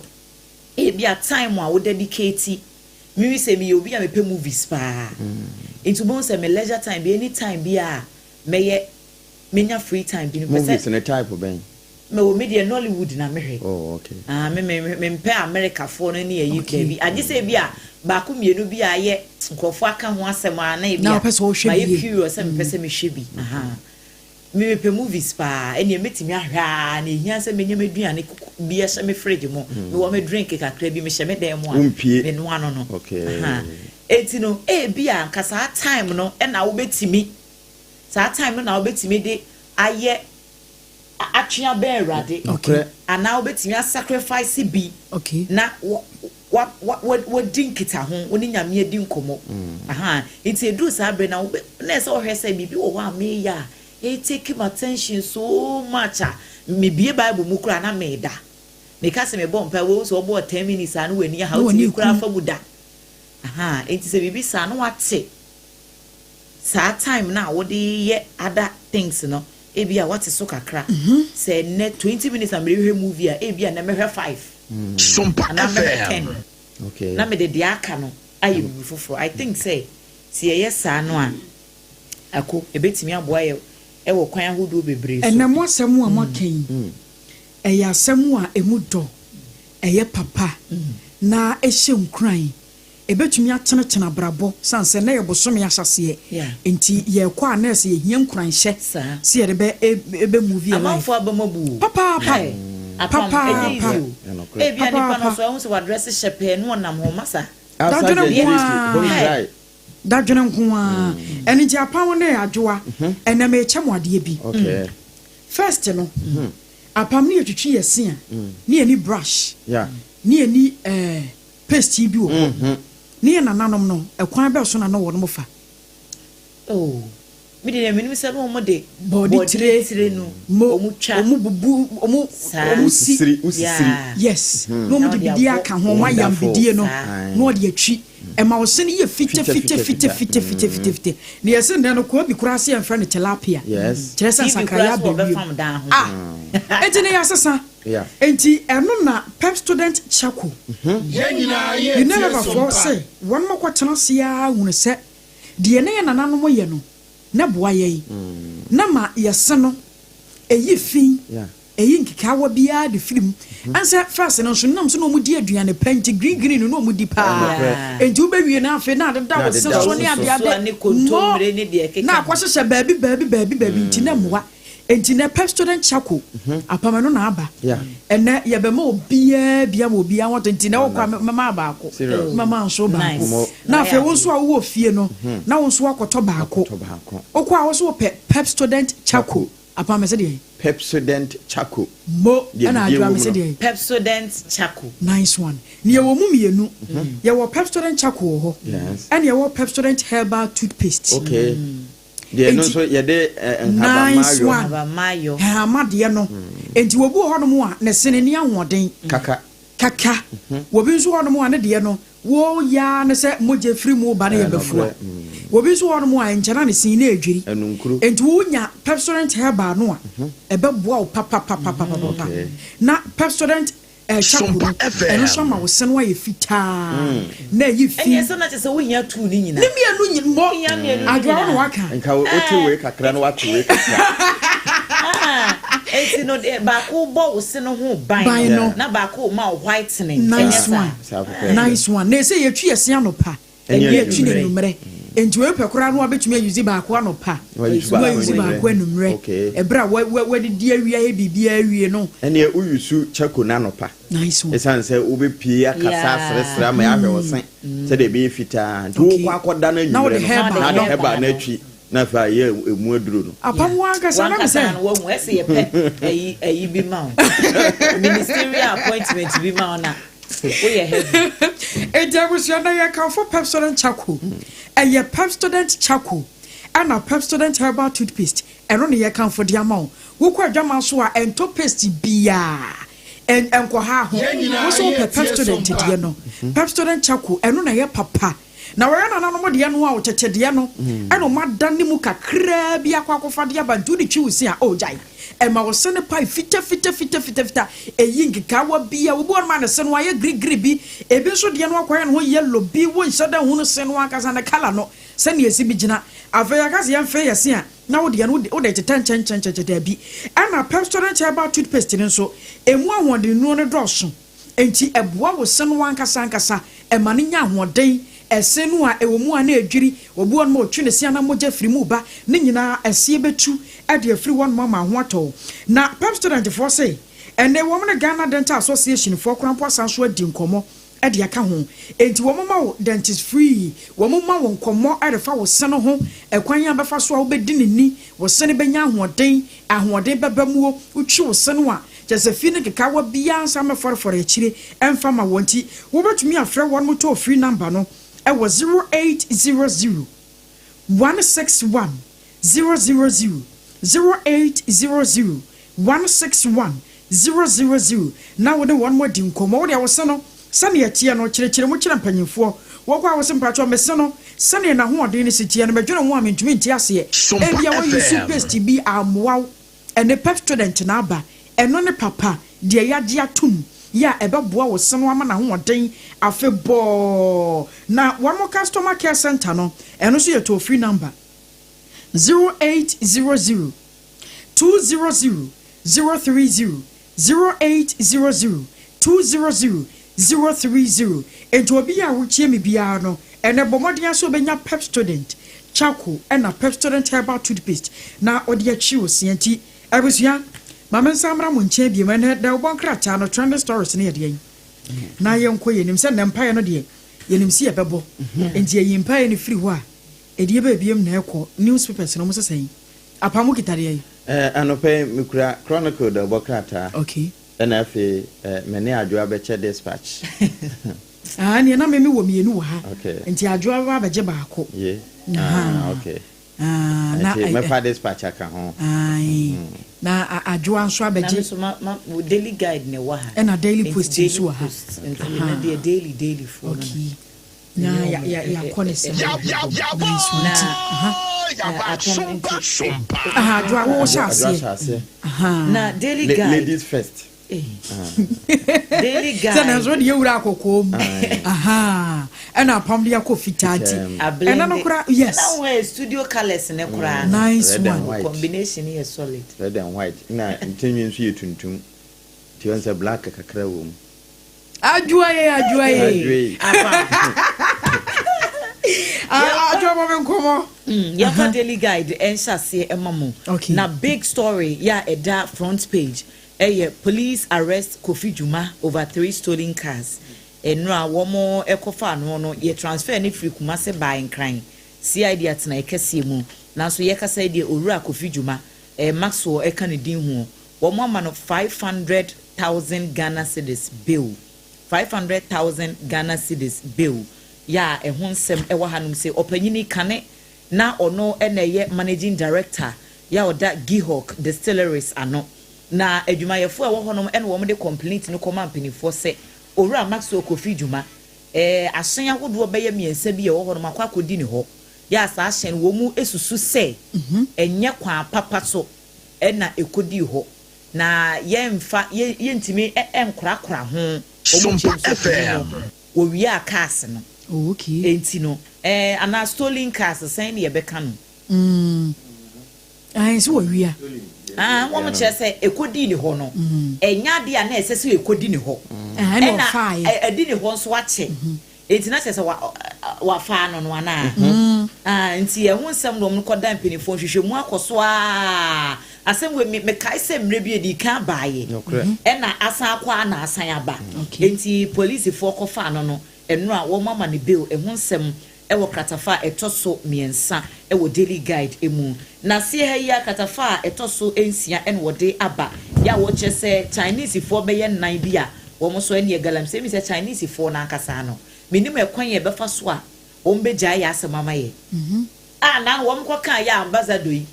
ebi a time a wo dedicate mimi sɛ meyɛ obi a mepɛ movies paa, nti wobɛhu sɛ me leisure time bi, any time bi a mɛyɛ menya free time bi no, pɛ Movies sɛ ne type bɛn? Mɛwɔ me deɛ, Nollywood na mehwɛ. Oh, okay. Ah, me mepɛ Americafoɔ no ne ɛyi. Baabi agye sɛ bi a baako mmienu bi a ayɛ nkurɔfoɔ aka ho asɛm a na ebi Na a wopɛ sɛ wohwɛ mayɛ bi yie. curious sɛ mepɛ sɛ mehwɛ bi. Aha. Me mepɛ movies paa, ɛnneɛ mɛtumi ahwɛ a na ehia sɛ menya m'aduane bi ɛhyɛ me fridge mu, mewɔ me drink kakra bi, mehyɛ me dan mu a Wompie. menoa no. Aha. Eti no, ebi a nka saa time no ɛna wobɛtumi, saa time no na wobɛtumi de ayɛ atwe abɛn Awurade anaa wobɛtumi asacrifice bi na wa wa wa wadi nkitaho, wo ne Nyame adi nkɔmmɔ. Aha, nti eduru saa bere na wobɛ na ɛsɛ ɔhwɛ sɛ biribi wɔ hɔ a meyɛ a ɛtake my attention so much a mebie Bible mu koraa na meda, meka sɛ mebɔ mpa wo sɛ ɔbɔɔ 10 minutes a na w'ani aha Na w'ani wotumi koraa ku. fa mu da. Aha, nti sɛ biribi saa na wate saa time na wode yɛ other things no, ebi a wate so kakra sɛ nnɛ 20 minutes na mede hwɛ movie a, ebi a nnɛ mɛhwɛ five Sompa anaa mɛhwɛ FM. 10 na mede deɛ aka no ayɛ biribi foforɔ. I think sɛ yɛyɛ saa no a, ako ebɛtumi aboa yɛ ɛwɔ kwan ahodoɔ bebree so. Ɛnɛ mo asɛm a moaka yi, ɛyɛ asɛm a ɛmu dɔ, ɛyɛ papa na ɛhyɛ nkuran, ɛbɛtumi atenetene abrabɔ sane sɛ na yɛ bosome ahyɛseɛ. Nti yɛkɔ a, na ɛsɛ yɛhia nkuranhyɛ sɛ yɛde bɛ ɛbɛ move yɛ life. Amanfoɔ aba mu bu o. Papaapa. Hey, apam Papaapa. ɛnyɛ easy o. Ɛnokorɛ. Ebia nipa no Papaapa. so ɛho sɛ wadress hyɛ pɛɛ no, ɔnam hɔ masa. Outside Dadwene the nko district, ara. home dry. Dadwene nko a ɛno nti apam ne adwoa, ɛnɛ mekyɛ mo adeɛ bi. First no, apam ne yɛtwitwi yɛ se a, ne yɛni brush ne yɛni paste yi bi wɔ hɔ, ne yɛ nananom no, ɛkwan bɛɛ so na na wɔnom fa? Oh, mi de menim sɛ no wɔn de bɔɔde tire tire no mo wɔn twa. Ɔmo bubu ɔmo Saa. ɔmo si. Wosisiri, wosisiri. Yes, na ɔmo Na de wɔde bidie abɔ. aka ho, ɔmo ayam Wonderful. bidie no Saa. na ɔde atwi, ɛma ɔse no yɛ fita Fita, fita fita, fita fita fita fita fita. Na yɛsɛ nnɛ no kɔɔ bi koraa se yɛmfrɛ no tilapia, kyerɛ sɛ TV nsakraeɛ koraa so aba wiem. wɔbɛfam dan ho. Ah, enti ne yɛasesa. Enti ɛno na Pepsodent Charcoal Yɛn nyinaa yɛ tie Unileverfoɔ Sompa. sɛ wɔn makɔtena ase ara hunu sɛ deɛ ne yɛ nananom yɛ no na boa yɛn na ma yɛse no ɛyi fi, ɛyi nkekaawa biara de firi mu. Ɛnsɛ first no nso nam so na ɔmo di aduane pa, nti green green no na ɔmo di paa. Enti wobɛwie no, afei na adeda Na wo se adeda so wo ne se so. adeade So ne kontommire ne deɛ ɛkeka na ho. akɔhyehyɛ baabi baabi baabi baabi, nti na mmoa. Enti na Pepsodent Charcoal apam no na aba. Ɛnɛ yɛbɛma obiara bia ma obiara wɔtɔ, nti na wɔkɔ a, mɛma baako, Serious. mɛma nso baako. Nice. Na afei wo nso a wowɔ fie no, na wo nso akɔtɔ baako. Akɔtɔ baako. Wokɔ a, wo nso wopɛ Pepsodent Charcoal apam sɛ deɛ Pepsodent Charcoal. Mo Deɛ ɛna bidie adwoa wɔ me mu sɛ no. deɛ Pepsodent Charcoal. Nice one. Ne yɛwɔ mu mmienu, yɛwɔ Pepsodent Charcoal wɔ hɔ, ɛne yɛwɔ Pepsodent herbal toothpaste. Okay. Deɛ no Enti- nso yɛde nhabamma Nice ayɔ. one. Abamayɔ. Hama deɛ no, enti wɔbi wɔ hɔnom a ne sene ne ahoɔden Kaka. Kaka. Wɔbi nso hɔnom a ne deɛ no wɔyaa ne sɛ mogya firi mu ba ne yɛ bɛfua. Nokorɛ. Wɔbi nso hɔnom a nkyɛn na ne sin ne edwiri. Ɛnunkuru. Enti wonya Pepsodent herbal no a, ɛbɛboa wo papapapapapa. Na Pepsodent Charcoal no, Sompa FM. ɛno nso ama wo se no ayɛ fitaa na ɛyi fi. Ɛnyɛ sɛ na kyerɛ sɛ wohia tuu ne nyinaa. Ne mmienu nyi mmɔ. Wohia mmienu no Adwoa wo na nyinaa. waka. Nka wote wei kakra na wate wei kakra. Ah, eti no deɛ baako bɔ wo se no ho ban Ban no. na baako ma wo whitening. Nice Ɛnyɛ saa? one. Saa pɛpɛɛpɛ. Nice one. Na ɛsɛ yɛtwi yɛse anɔpa. Ɛne Yɛtwi no anwummerɛ. anwummerɛ. Nti wei pɛ koraa no wabɛtumi ayusi baako anɔpa. Na wayusi Na baako wayusi baako anwummerɛ. anwummerɛ. Ɛberɛ a wadidi awie ayɛ biribiara awie no. Ɛneɛ woyusu charcoal no anɔpa. Nice one. Ɛsiane sɛ wobɛpie akasa aseresere ama yɛahwɛ wo se sɛdeɛ ɛbɛyɛ fitaa. Nti wokɔ akɔda no Na wode anwummerɛ no, herbal na wode no. herbal no atwi na afei ayɛ ɛmu aduro no. Apam wo ankasa na me Wankasa sɛ. no wahu ɛsɛ yɛpɛ ayi bi ma wo, ministerial appointment bi ma wo na woyɛ heavy. Enti abusua, na yɛkamfo Pepsodent Charcoal. Ɛyɛ Pepsodent Charcoal ɛna Pepsodent Herbal Toothpaste. Ɛno ne yɛkamfo de ama wo. Wokɔ adwama so a, ɛntɔ paste biaa ɛnkɔha ho. Wo sɛ wopɛ Pepsodent deɛ no, Pepsodent Charcoal, ɛno na ɛyɛ papa. Na wɔyɛ nananom deɛ no a wɔtɛtɛ deɛ no, ɛna ɔmo adane mu kakraa bi akɔ akɔfa de aba. Nti wode twi wo se a, ɔgyae ɛma wo se no pae fita fita fita fita fita. Ɛyi nkekaawa bi a obi wɔn ma ne se no ayɛ girigiri bi. Ebi nso deɛ no akɔyɛ ne ho yellow bi, wonhyɛ dɛ ho no se no ankasa ne colour no sɛnea esi bi gyina. Afei yɛka sɛ yɛmfɛ yɛ se a, na wo deɛ no wode tetɛ nkyɛnkyɛnkyɛnkyɛn daabi. Ɛna Pepsodent Herbal Toothpaste no nso, emu ahoɔden no dɔɔso, nti ɛboa wo se no ankasa ankasa, ɛma no nya ahoɔden. Ɛse no a ɛwɔ mu a na ɛdwiri obi wɔn ma ɔtwe ne se ana mogya firi mu ba ne nyinaa, ɛseɛ bɛtu ɛde afiri wɔn ama ho atɔ. Na Pepsodent foɔ se ɛnɛ wɔn ne Ghana Dental Association foɔ koraa mpo asan so adi nkɔmmɔ ɛde aka ho. Enti wɔn ma wo dentist free, wɔn ma wo nkɔmmɔ ɛde fa wo se no ho, ɛkwan a bɛfa so a wobɛdi ne ni, wo se no bɛnya ahoɔden, ahoɔden bɛba mu o. Wotwi wo se no a, kyerɛ sɛ fi ne kekawa biara nsa mɛfɔrefɔre akyire ɛmfa ma wɔn. Nti wobɛtumi afrɛ wɔn mo toll free number no ɛwɔ 0800 161 000, 0800 161 000, na wode wɔn mo adi nkɔmmɔ. Wode wo se no sɛnea ɛteɛ no kyerɛkyerɛ mu kyerɛ mpanyimfoɔ. Wɔkɔ a, wo se mpatwɔ mese no sɛnea n'ahoɔden no si teɛ no, mɛdwene ho a mentumi nte aseɛ. Sompa Ebia wɔyi FM. paste bi amoa wo. Ɛne Pepsodent na aba, ɛno ne papa deɛ yɛagye atom yɛ a ɛbɛboa wo se no ama n'ahoɔden afebɔɔ. Na wɔn mo customer care center no, ɛno nso yɛ toll free number 0800 200 030, 0800 200 030. Nti obi a wotie me biara no, ɛnɛ bɔ mmɔden aso wobɛnya Pepsodent Charcoal ɛna Pepsodent Herbal Toothpaste na ɔde akyi wo seɛ. Nti abusua, maame nsa mmra mo nkyɛn bio. Ɛnɛ da wobɔ nkrataa no, trending stories no yɛdeɛ yi na yɛnkɔ. Yɛnim sɛ nnɛ mpaeɛ no deɛ, yɛnim sɛ yɛbɛbɔ. Nti yɛyi mpaeɛ no firi hɔ a, ɛdeɛ baabiam na ɛkɔ newspapers no mo sɛ sɛn apam kita deɛ yi? Anɔpɛ yi mekura Chronicle da ɔbɔ krataa. Ɛna afei me ne Adwoa bɛkyɛ Dispatch. Ah, neɛ na meme wɔ mmienu wɔ ha. Nti Adwoa bɛba abɛgye baako. Ye. Aha. Ah, okay. Ah, na nti mɛfa Dispatch aka ho. Ae. Na Adwoa nso Na me abɛgye. nso ma wo Daily Guide na ɛwɔ ha. Ɛna Daily Nti Post Daily nso wɔ ha. Post nti na deɛ daily foɔ no na. Na yɛakɔ ne sɛ nice one. Nti aha. Apam nti. Aha, Adwoa wo hyɛ Adwoa aseɛ. hyɛ aseɛ. Aha. Na Daily Guide. Ladies first. Daily Guide. Sɛ nanso wode yɛwura akɔkɔɔ mu. Aha, ɛna apam de akɔ fitaa nti Ablend. ɛna no kora, yes. Na wo studio colours ne koraa no. Nice Red and one. white. Combination yɛ solid. Red and white. Na ntinwi nso yɛ tuntum. Nti wɔn sɛ black kakra wɔ mu. Adwoa ye, Adwoa ye. Adwoa yi. Apa. Ah, Adwoa, bɔ me nkɔmmɔ. Yɛmfa Daily Guide ɛnhyɛ aseɛ ɛma mo. Na big story yɛ a ɛda front page ɛyɛ "Police arrest Kofi Juma over three stolen cars". Nnura a wɔn ɛkɔfa ano no, yɛ transfer ne firi Kumase baa Nkran CID atena kɛseɛ mu. Nanso yɛkasa yi deɛ, owura Kofi Juma, Maxwell ɛka ne din ho, wɔn ama no 500,000 Ghana cedis bail, 500,000 Ghana cedis bail. Yɛ a ɛho nsɛm ɛwɔ hanom sɛ ɔpanyini kane na ɔno ɛna ɛyɛ managing director yɛ a ɔda Gihok Distilleries ano. Na adwumayɛfoɔ a ɛwɔ hɔnom ɛna wɔn de complaint no kɔma mpanimfoɔ sɛ owura Maxwell Kofi Juma, ahyɛn ahodoɔ bɛyɛ mmiɛnsa bi a ɛwɔ hɔnom akɔ akɔdi ne hɔ. Yɛ a saa ahyɛn wɔn mu esusu sɛ ɛnyɛ kwan papa so ɛna ɛkɔdii hɔ. Na yɛmfa yɛntumi nkorakora ho. Wɔn Sompa kyerɛ mu sɛ ɔpanin no FM. wɔwiaa cars no. Oh, okay. Enti no ɛɛ anaa stolen cars sɛn ne yɛbɛka no? Ayi sɛ wɔwia. Ah, wɔn kyerɛ sɛ ɛkɔdii ne hɔ no, ɛnyɛ adeɛ a na ɛsɛ sɛ ɛkɔdi ne hɔ. Ɛna Ɛna ɔfaeɛ. ɛdi ne hɔ nso akyɛ. Enti na kyerɛ sɛ wafaa no no anaa? Ah, nti ɛho nsɛm na wɔn kɔda mpanimfoɔ nhwehwɛmu akɔ so aa. Asɛm wei me mekae sɛ mmerɛ bi edi kan baeɛ. Nokorɛ. Ɛna asan akɔ a na asan aba. Enti polisifoɔ kɔfaa no no, ɛno a wɔn ama ne bail. Ɛho nsɛm ɛwɔ kratafa a ɛtɔ so 3 ɛwɔ Daily Guide mu. Na seɛ ha yi a kratafa a ɛtɔ so 6 ɛna wɔde aba. Yɛ a wɔkyerɛ sɛ Chinesefoɔ bɛyɛ nnan bi a wɔn nso ɛne galamsey mi sɛ Chinesefoɔ n'ankasa no. Menim ɛkwan yɛ bɛfa so a wɔn bɛgyae yɛ asɛm ama yɛ. A na wɔn kɔka yɛ ambassador yi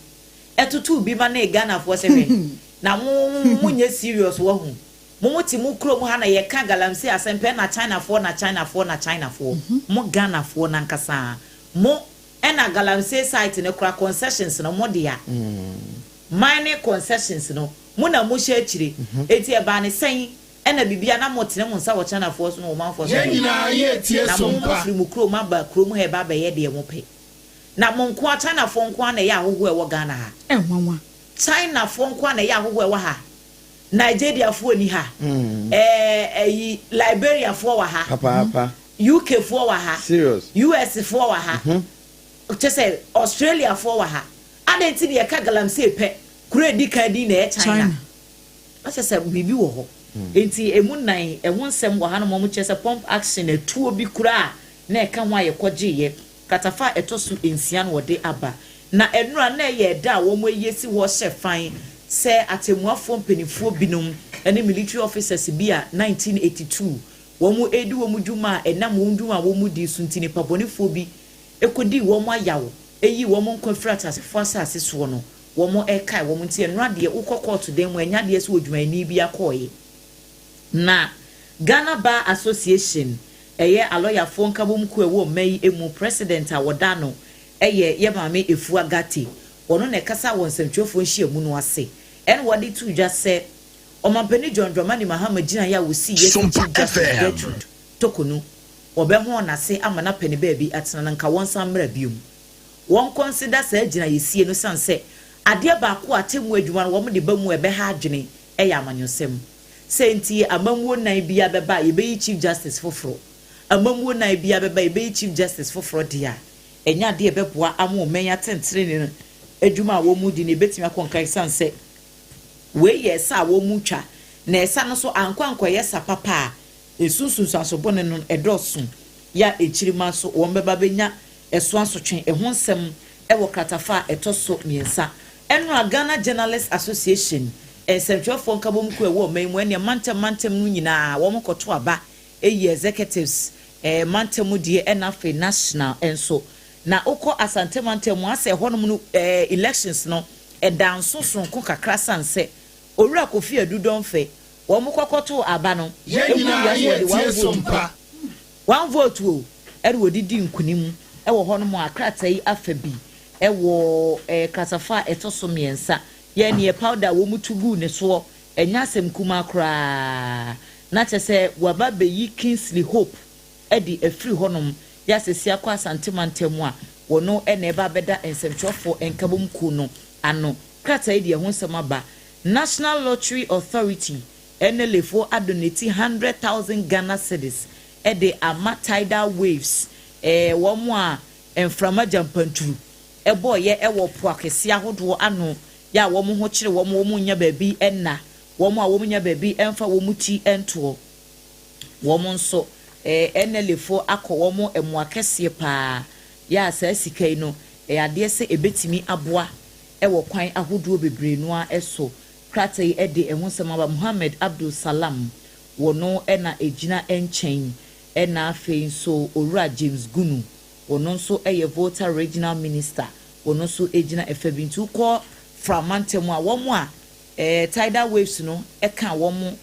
ɛtutu bi ma ne Ghanafoɔ sɛ hwɛ na mo nyɛ serious wɔ ho. Mo te mo kurom ha na yɛka galamsey asɛm pɛ na Chinafoɔ na Chinafoɔ na Chinafoɔ. Mo Ghanafoɔ nankasa mo ɛna galamsey site no kora concessions no mo dea. Mining concessions no mo na mo hyɛ akyire. Eti ɛbaa ne sɛn ɛna bibia na mo tene mo nsa wɔ Chinafoɔ so na ɔmanfoɔ so. Yɛn nyinaa yɛtie Na mo Sompa. firi mo kurom aba kurom ha ɛba abɛyɛ deɛ mo pɛ. Na mo nko a Chinafoɔ nko a na ɛyɛ ahohoɔ ɛwɔ Ghana ha. Ɛnwanwa. Chinafoɔ nko a na ɛyɛ ahohoɔ ɛwɔ ha. Nigeriafoɔ ni ha. Ɛyi Liberiafoɔ wɔ ha. Papaapa. UK foɔ wɔ ha. Serious. US foɔ wɔ ha. Kyɛ sɛ Australiafoɔ wɔ ha. Adan ti deɛ ɛka galamsey pɛ kuro edi kan din na ɛyɛ China. China. Akyɛ sɛ biribi wɔ hɔ. Nti emu nan ɛho nsɛm wɔ ha no mo kyerɛ sɛ pump action atuo bi kura a na ɛka ho a yɛkɔgyeeɛ. Katafa a ɛtɔ so 6 no wɔde aba. Na ɛnura na ɛyɛ ɛda a wɔn ayi esi hɔ hyɛ fan sɛ atemmuafoɔ mpanimfoɔ binom ne military officers bi a 1982 wɔn edi wɔn dwuma a ɛnam wɔn dwuma a wɔn di so nti nipa bɔnefoɔ bi ekodi wɔn ayaw eyi wɔn nkwa firi ateasefoɔ asase soɔ no wɔn ɛkae wɔn. Nti ɛnura deɛ wokɔ kɔɔto dan mu, ɛnya deɛ sɛ odwumayɛni bi akɔɔyɛ. Na Ghana Bar Association, ɛyɛ alɔyafoɔ nkabom kuo ɛwɔ mma yi mu, president a wɔda no ɛyɛ yɛ maame Efua Gate. Ɔno na ɛkasa wɔ nsɛmtwerɛfoɔ nhyiamu no ase ɛna wɔde to dwa sɛ ɔmampanin John Dramani Mahama gyina yɛ a wɔsi yɛ Sompa Chief Justice FM. Gertrude Torkornoo wɔbɛho n'ase ama n'apɛ ne baabi atena no nka wɔn nsa mmra biom wɔn consider saa gyina yɛsie no san sɛ adeɛ baako a atemmu adwuma no wɔn de ba mu a ɛbɛha adwene ɛyɛ amanyɔsɛm sɛ nti amammuo nan bi abɛba a yɛbɛyi Chief Justice foforɔ, amammuo nan bi abɛba a yɛbɛyi Chief Justice foforɔ deɛ a ɛnyɛ adeɛ ɛbɛboa ama ɔman atentene no adwuma a wɔn mu di no ebɛtumi akɔ nkan san sɛ wei yɛ ɛsa a wɔn mu twa na ɛsa no so ankɔ ankɔyɛ sa papa a esunsunsanso bɔne no ɛdɔɔso yɛ a ekyirima nso wɔn bɛba bɛnya ɛso asotwe. Ɛho nsɛm ɛwɔ kratafa a ɛtɔ so 3. Ɛno a Ghana Journalist Association, nsɛmtwerɛfoɔ nkabom kuo ɛwɔ ɔman mu, ɛnea mantam mantam no nyinaa wɔn kɔto aba eyi executives mantam deɛ ɛna afei national nso. Na wokɔ Asante mantam mu asɛ ɛhɔnom no elections no ɛda nso sononko kakra san sɛ Owura Kofi Adu Dɔnfɛ wɔn kɔkɔto aba no Yɛn eku nyinaa wiase wɔde one yɛtie vote Sompa. one vote o ɛde wɔdidi nkunim ɛwɔ hɔnom a krataa yi afa bi ɛwɔ kratafa a ɛtɔ so 3. Yɛn neɛ powder a wɔn tu gu ne soɔ ɛnyɛ asɛm kumaa koraa na kyerɛ sɛ waba bɛyi Kingsley Hope ɛde afiri hɔnom yɛ asɛsi akɔ Asante mantam a wɔno ɛna ɛba abɛda nsɛmtwerɛfoɔ nkabom kuo no ano. Krataa yi deɛ ɛho nsɛm aba. National Lottery Authority, NLA foɔ, adonate 100,000 Ghana cedis ɛde ama tidal waves, wɔn a mframa gyampanturu ɛbɔɔyɛ ɛwɔ po akɛseɛ ahodoɔ ano yɛ a wɔn ho kyerɛ wɔn, wɔn nya baabi ɛna wɔn a wɔn nya baabi ɛmfa wɔn ti ɛntoɔ. Wɔn nso NLA foɔ akɔ wɔn mmoa kɛseɛ paa yɛ a saa sika yi no ɛyɛ adeɛ sɛ ebetumi aboa ɛwɔ kwan ahodoɔ bebree no a ɛso. Krataa yi ɛde ɛho nsɛm aba. Muhammed Abdul Salam wɔno ɛna egyina nkyɛn, ɛna afei nso Owura James Gunu, wɔno nso ɛyɛ Volta Regional Minister, wɔno nso egyina ɛfɛ bi. Nti wokɔ Framantam a wɔn a tidal waves no ɛka wɔn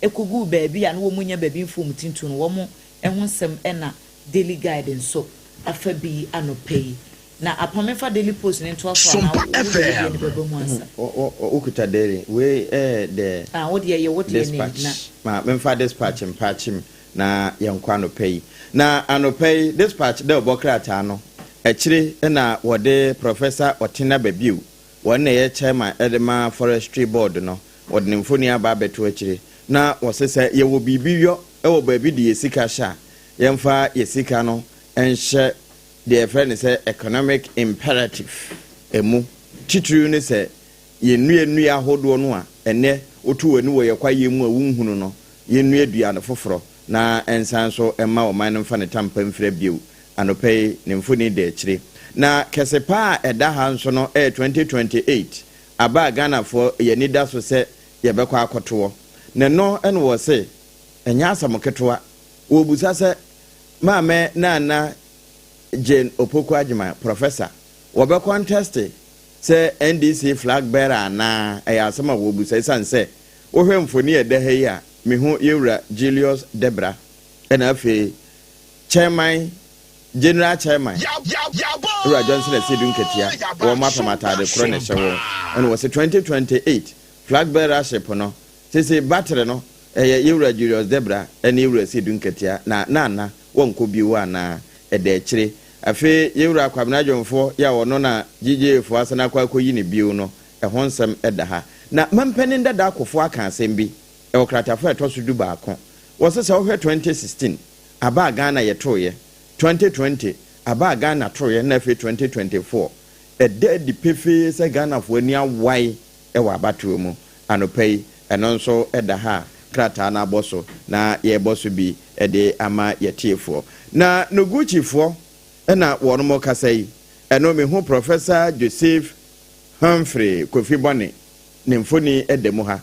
ekogu baabi a na wɔn nya baabi mfom tintu no, wɔn ɛho nsɛm ɛna Daily Guide nso afa bi anɔpɛ yi. Na apam mfa Daily Post ne ntoa so anaa Sompa wo deɛ FM. ne bɛba mu ansa? Wokuta Daily wei, ɛyɛ the Ah, wo deɛ yɛ wo deɛ ne na Dispatch. Ma memfa Dispatch mpakyem na yɛnkɔ anɔpa yi. Na anɔpa yi Dispatch dɛ ɔbɔ krataa no akyire na wɔde Professor Ɔtena Babio, wɔn na ɛyɛ chairman ɛde ma Forestry Board no, wɔde ne mfoni aba abɛto akyire na wɔsɛ sɛ yɛwɔ biribi yɔ ɛwɔ baabi de yɛ sika hyɛ a, yɛmfa yɛ sika no nhyɛ deɛ yɛfrɛ no sɛ economic imperative emu titiri ne sɛ yɛnnua nnua ahodoɔ no a ɛnɛ wotu w'ani wɔ yɛ kwaeɛ mu a wonhunu no, yɛnnua dua no foforɔ na ɛnsan so ɛma ɔman no mfa ne tampa mfira bio. Anɔpa yi ne mfoni da akyire. Na kɛse paa a ɛda ha nso no ɛyɛ 2028 aba a Ghanafoɔ yɛni da so sɛ yɛbɛkɔ akɔtoɔ ne no. Ɛna wɔ se ɛnyɛ asɛm ketewa. Wɔbusa sɛ Maame Nana Jane Opoku Agyemang, Professor, wɔbɛ contest sɛ NDC flag bearer anaa? Ɛyɛ asɛm a wɔbusa, ɛsiane sɛ wohwɛ mfoni a ɛda ha yi a, mehu yɛwura Julius Debra ɛna afei chairman, general chairman wura Johnson Asiedu Nketia. Wɔn apam ataade korɔ na ɛhyɛ wɔn. Ɛna wɔsɛ 2028 flag bearership no sese battery no ɛyɛ yɛwura Julius Debra ɛne yɛwura Asiedu Nketia na Nana wɔnkɔ bio anaa? Ɛda akyire. Afei yɛwura Kwabena Dwomfoɔ yɛ a ɔno na GJA foɔ asane akɔ akɔyi ne bio no, ɛho nsɛm ɛda ha. Na mampanin dada akɔfoɔ aka asɛm bi ɛwɔ kratafo a ɛtɔ so 11. Wɔsɛ sɛ wohwɛ 2016 aba a Ghana yɛtoeɛ, 2020 aba a Ghana toeɛ, na afei 2024, ɛda adi pefee sɛ Ghanafoɔ ani awae ɛwɔ abatoɔ mu. Anɔpa yi ɛno nso ɛda ha a krataa no abɔ so na yɛrebɔ so bi ɛde ama yɛtiefoɔ. Na Noguchifoɔ ɛna wɔn mo kasa yi. Ɛno mehu Professor Joseph Humphrey Kofi Bɔne ne mfoni ɛda mu ha.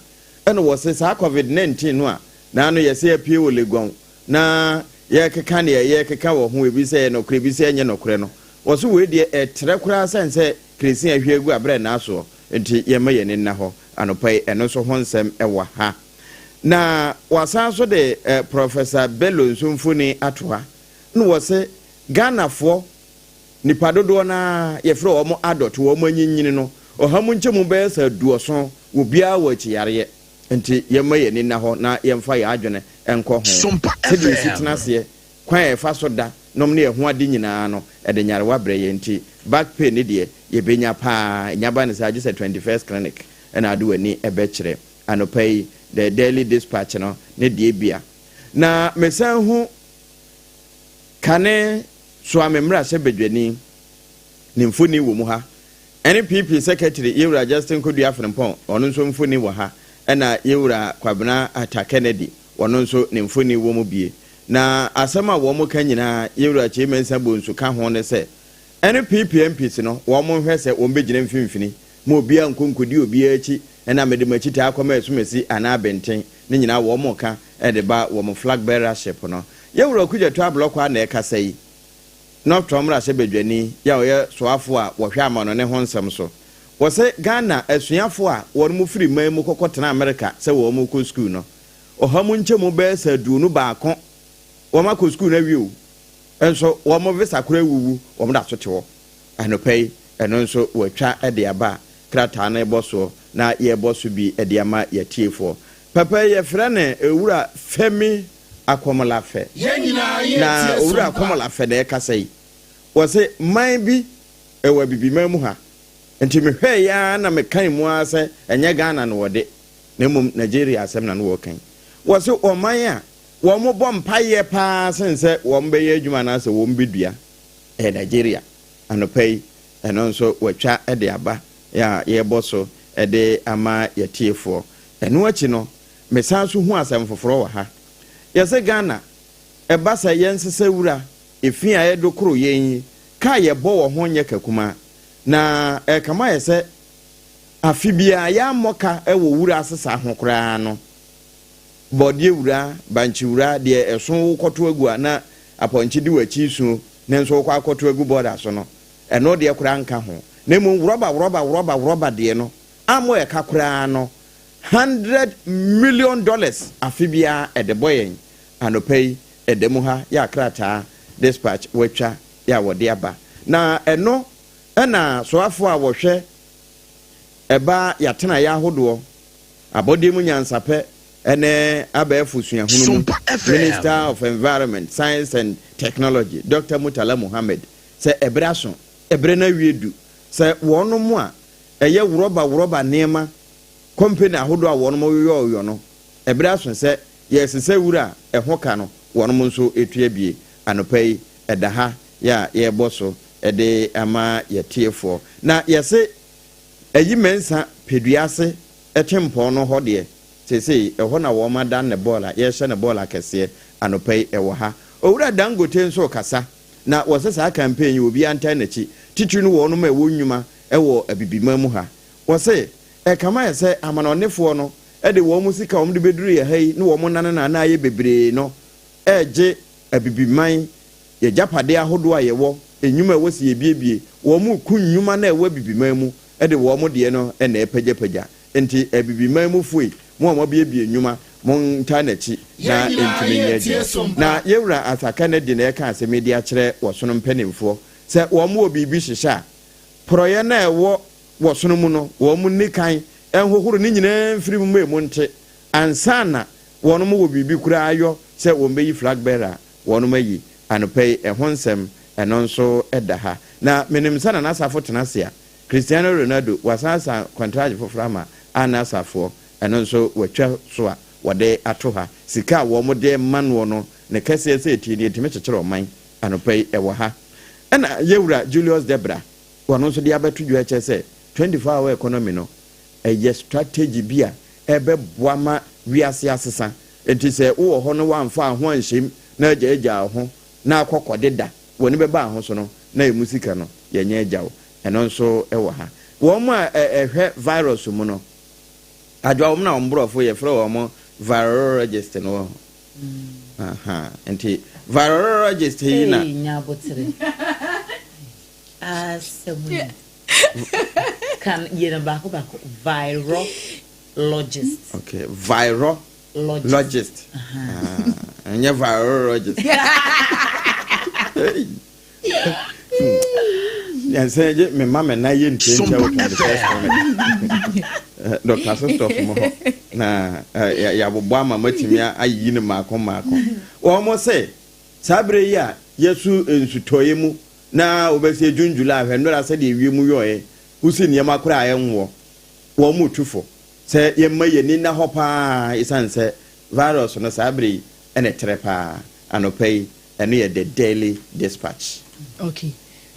Ɛna wɔsɛ saa COVID-19 no a naano yɛsɛ apue wɔ Legon na yɛkeka neɛ yɛkeka wɔ ho, ebi sɛ yɛ nɔkorɛ, ebi sɛ ɛnyɛ nɔkorɛ no, wɔso wei deɛ ɛtrɛ koraa sɛn sɛ kerosene ahwie agu abrɛ naasoɔ, nti yɛma yɛn ani nna hɔ. Anɔpa yi ɛno nso ho nsɛm ɛwɔ ha. Na wasan so de Professor Bello nso mfoni ato ha na wɔsɛ Ghanafoɔ nipa dodoɔ naa yɛfrɛ wɔn adult, wɔn anyinyini no, 100 mu nkyɛmu bɛyɛ sɛ 70 obiara wɔ akyiyareɛ, nti yɛma yɛn ani nna hɔ na yɛmfa yɛn adwene nkɔ ho. Sompa Sɛdeɛ yɛsi FM. tena aseɛ, kwan a yɛfa so da nom ne yɛn ho ade nyinaa no, ɛde nyarewa brɛ yɛn, nti back pain ne deɛ yɛbɛnya paa. Nyaba ne sɛ agye sɛ 21st Clinic ɛna ade w'ani ɛbɛkyerɛ. Anɔpa yi the Daily Dispatch no ne deɛ bia na mesan ho kane Soame mmarahyɛ badwani ne mfoni wɔ mu ha. NPP secretary yɛwura Justin Kodua Frimpong, ɔno nso mfoni wɔ ha. Ɛna yɛwura Kwabena Ata Kennedy, ɔno nso ne mfoni wɔ mu bie. Na asɛm a wɔn ka nyinaa, yɛwura Kyei Mensah Bonsu ka ho, ne sɛ NPP MPs no wɔn nhwɛ sɛ wɔn bɛgyina mfimfini ma obiara nkonkodi obiara akyi, ɛna mede m'akyi taa akɔma asumasi anaa abɛnten ne nyinaa wɔn ka ɛde ba wɔn flag bearership no. Yɛwura Okudzeto Ablakwa na ɛkasa yi, North mmarahyɛ badwani yɛ a ɔyɛ soafo a wɔhwɛ ama ne ho nsɛm so. Wɔsɛ Ghana asuafo a wɔn mu firi man mu kɔkɔ tena Amerika sɛ wɔn mu kɔ sukuu no, 100 mu nkyɛmu bɛyɛ sɛ 21 wɔn akɔ sukuu no awie o, nso wɔn visa kora awuwu, wɔn da so te hɔ. Anɔpa yi ɛno nso wɔatwa de aba a krataa no bɔ soɔ na yɛrebɔ so bi de ama yɛtiefoɔ. Papa yi yɛfrɛ no Owura Femi Akomolafe. Yɛn nyinaa yɛ Na tie Owura Sompa. Akomolafe na ɛkasa yi. Wɔsɛ man bi ɛwɔ Abibiman mu ha, nti mehwɛ yi ara na mekan mu ara sɛ ɛnyɛ Ghana na wɔde, na mmom Nigeria asɛm na no wɔkan. Wɔsɛ ɔman a wɔn bɔ mpayɛ paa sen sɛ wɔn bɛyɛ adwuma anaasɛ wɔn bɛdua ɛyɛ Nigeria. Anɔpa yi ɛno nso wɔatwa de aba a yɛrebɔ so de ama yɛtiefoɔ. Ɛno akyi no mesan so hu asɛm foforɔ wɔ ha. Yɛsɛ Ghana ɛba sɛ yɛnsesa wura efi a yɛdo koro yɛn yi ka yɛbɔ wɔ ho nyɛ kakuma na ɛkama yɛ sɛ afe biara yɛammɔ ka wɔ wura asesa ho koraa no, bɔdeɛ wura, bankye wura deɛ ɛso wokɔto agu a na apɔnkye di w'akyi suo ne nso wokɔ akɔto agu bɔɔda so no, ɛno deɛ koraa nka ho, na mmom rɔba rɔba rɔba rɔba deɛ no ammɔ ɛka koraa no $100 million afe biara ɛde bɔ yɛn. Anɔpa yi ɛda mu ha yɛ akrataa Dispatch wɔatwa yɛ a wɔde aba na ɛno. Ɛna soafoɔ a wɔhwɛ ɛba yɛatenaeɛ ahodoɔ, abɔdeɛ mu nyansapɛ ne abɛɛfo suahunu mu, Sompa FM. Minister of Environment, Science and Technology, Dr. Murtala Muhammed, sɛ ɛberɛ aso, ɛberɛ no awie du, sɛ wɔnom a ɛyɛ worɔba worɔba nneɛma kɔmpani ahodoɔ a wɔnom yoyɔɔyɔ no, ɛberɛ aso sɛ yɛresesa wura a ɛho ka no wɔnom nso tua bie. Anɔpa yi, ɛda ha yɛ a yɛrebɔ so de ama yɛtiefoɔ. Na yɛse ayi Mensah Peduase tempɔn no hɔ deɛ, seesei ɛhɔ na wɔn adan ne bɔɔla, yɛrehyɛ no bɔɔla kɛseɛ anɔpa yi, ɛwɔ ha. Owura Dangote nso rekasa, na wɔse saa campaign yi obiara ntaa n'akyi, titiri no wɔnom a ɛwɔ nnwuma wɔ Abibiman mu ha. Wɔse ɛkame ayɛ sɛ amanɔnefoɔ no de wɔn sika a wɔde bɛduru yɛ ha yi ne wɔn nanena na ayɛ bebree no regye Abibiman, yɛgyapadeɛ ahodoɔ a yɛwɔ, nnwuma a ɛwɔ sɛ yɛbiebie, wɔn reku nnwuma no a ɛwɔ Abibiman mu de wɔn deɛ no na ɛrepagyapagya. Enti Abibiman mufoɔ yi, mo a moabiebie nnwuma, montaa n'akyi na Yɛn nyinaa ɛntumi nyɛ yɛretie adwuma. Sompa. Na yɛn wura Arthur Kennedy na ɛreka asɛm yi de akyerɛ wɔsono mpanimfoɔ sɛ wɔn wɔ biribi hyehyɛ a, porɔeɛ no a ɛwɔ wɔsono mu no, wɔn nni kan nhohoro ne nyinaa mfiri mu ma emu nte ansa na wɔn wɔ biribi koraa yɔ sɛ wɔn bɛyi flag bearer a wɔn ayi. Anɔpa yi, ɛho nsɛm, ɛno nso da ha. Na menim sɛ Nana Asafo tena ase a, Cristiano Ronaldo, wasan asan kɔntragye foforɔ ama Al Nassr foɔ, ɛno nso watwa so a wɔde ato ha. Sika a wɔn de rema noɔ no, ne kɛseɛ sɛ ɛtie nie, ɛtumi kyekyere ɔman. Anɔpa yi, ɛwɔ ha. Ɛna Yɛwura Julius Debra, ɔno nso de abɛto dwa kyerɛ sɛ 24 hour economy no, ɛyɛ strategy bi a ɛbɛboa ma wiase asesa. Enti sɛ wowɔ hɔ no woamfa wo ho anhyɛm na agyaagyaa wo ho na akɔ kɔdeda, w'ani bɛba wo ho so no na emu sika no yɛnyɛ agya wo. Ɛno nso wɔ ha. Wɔn a ɛhwɛ virus mu no, adwoa wɔn na wɔn borɔfo yɛfrɛ wɔn virologist no wɔ hɔ. Aha, nti virologist yi na. Ei, nya abotere. Asɛm ni. Kan yɛ no baako baako. Virologist. Okay, virologist. Ah, ɛnyɛ virologist. Yɛnsɛn gye me ma me na yɛ ntiantia wɔ 21st minute. Dr. Sostop mo hɔ na yɛabobɔ ama matumi ayiyi no mmaako mmaako. Wɔn mo se saa berɛ yi a yɛsu nsutɔeɛ mu na wɔbɛsi June July hwɛ nnora sɛdeɛ wiem yɔeɛ wosi nneɛma koraa a ɛnwoɔ wɔn mo tu fo sɛ yɛmma yɛni nna hɔ paa ɛsiane sɛ virus no saa berɛ yi ɛna ɛtrɛ paa. Anɔpa yi ɛno yɛ The Daily Dispatch. Ok,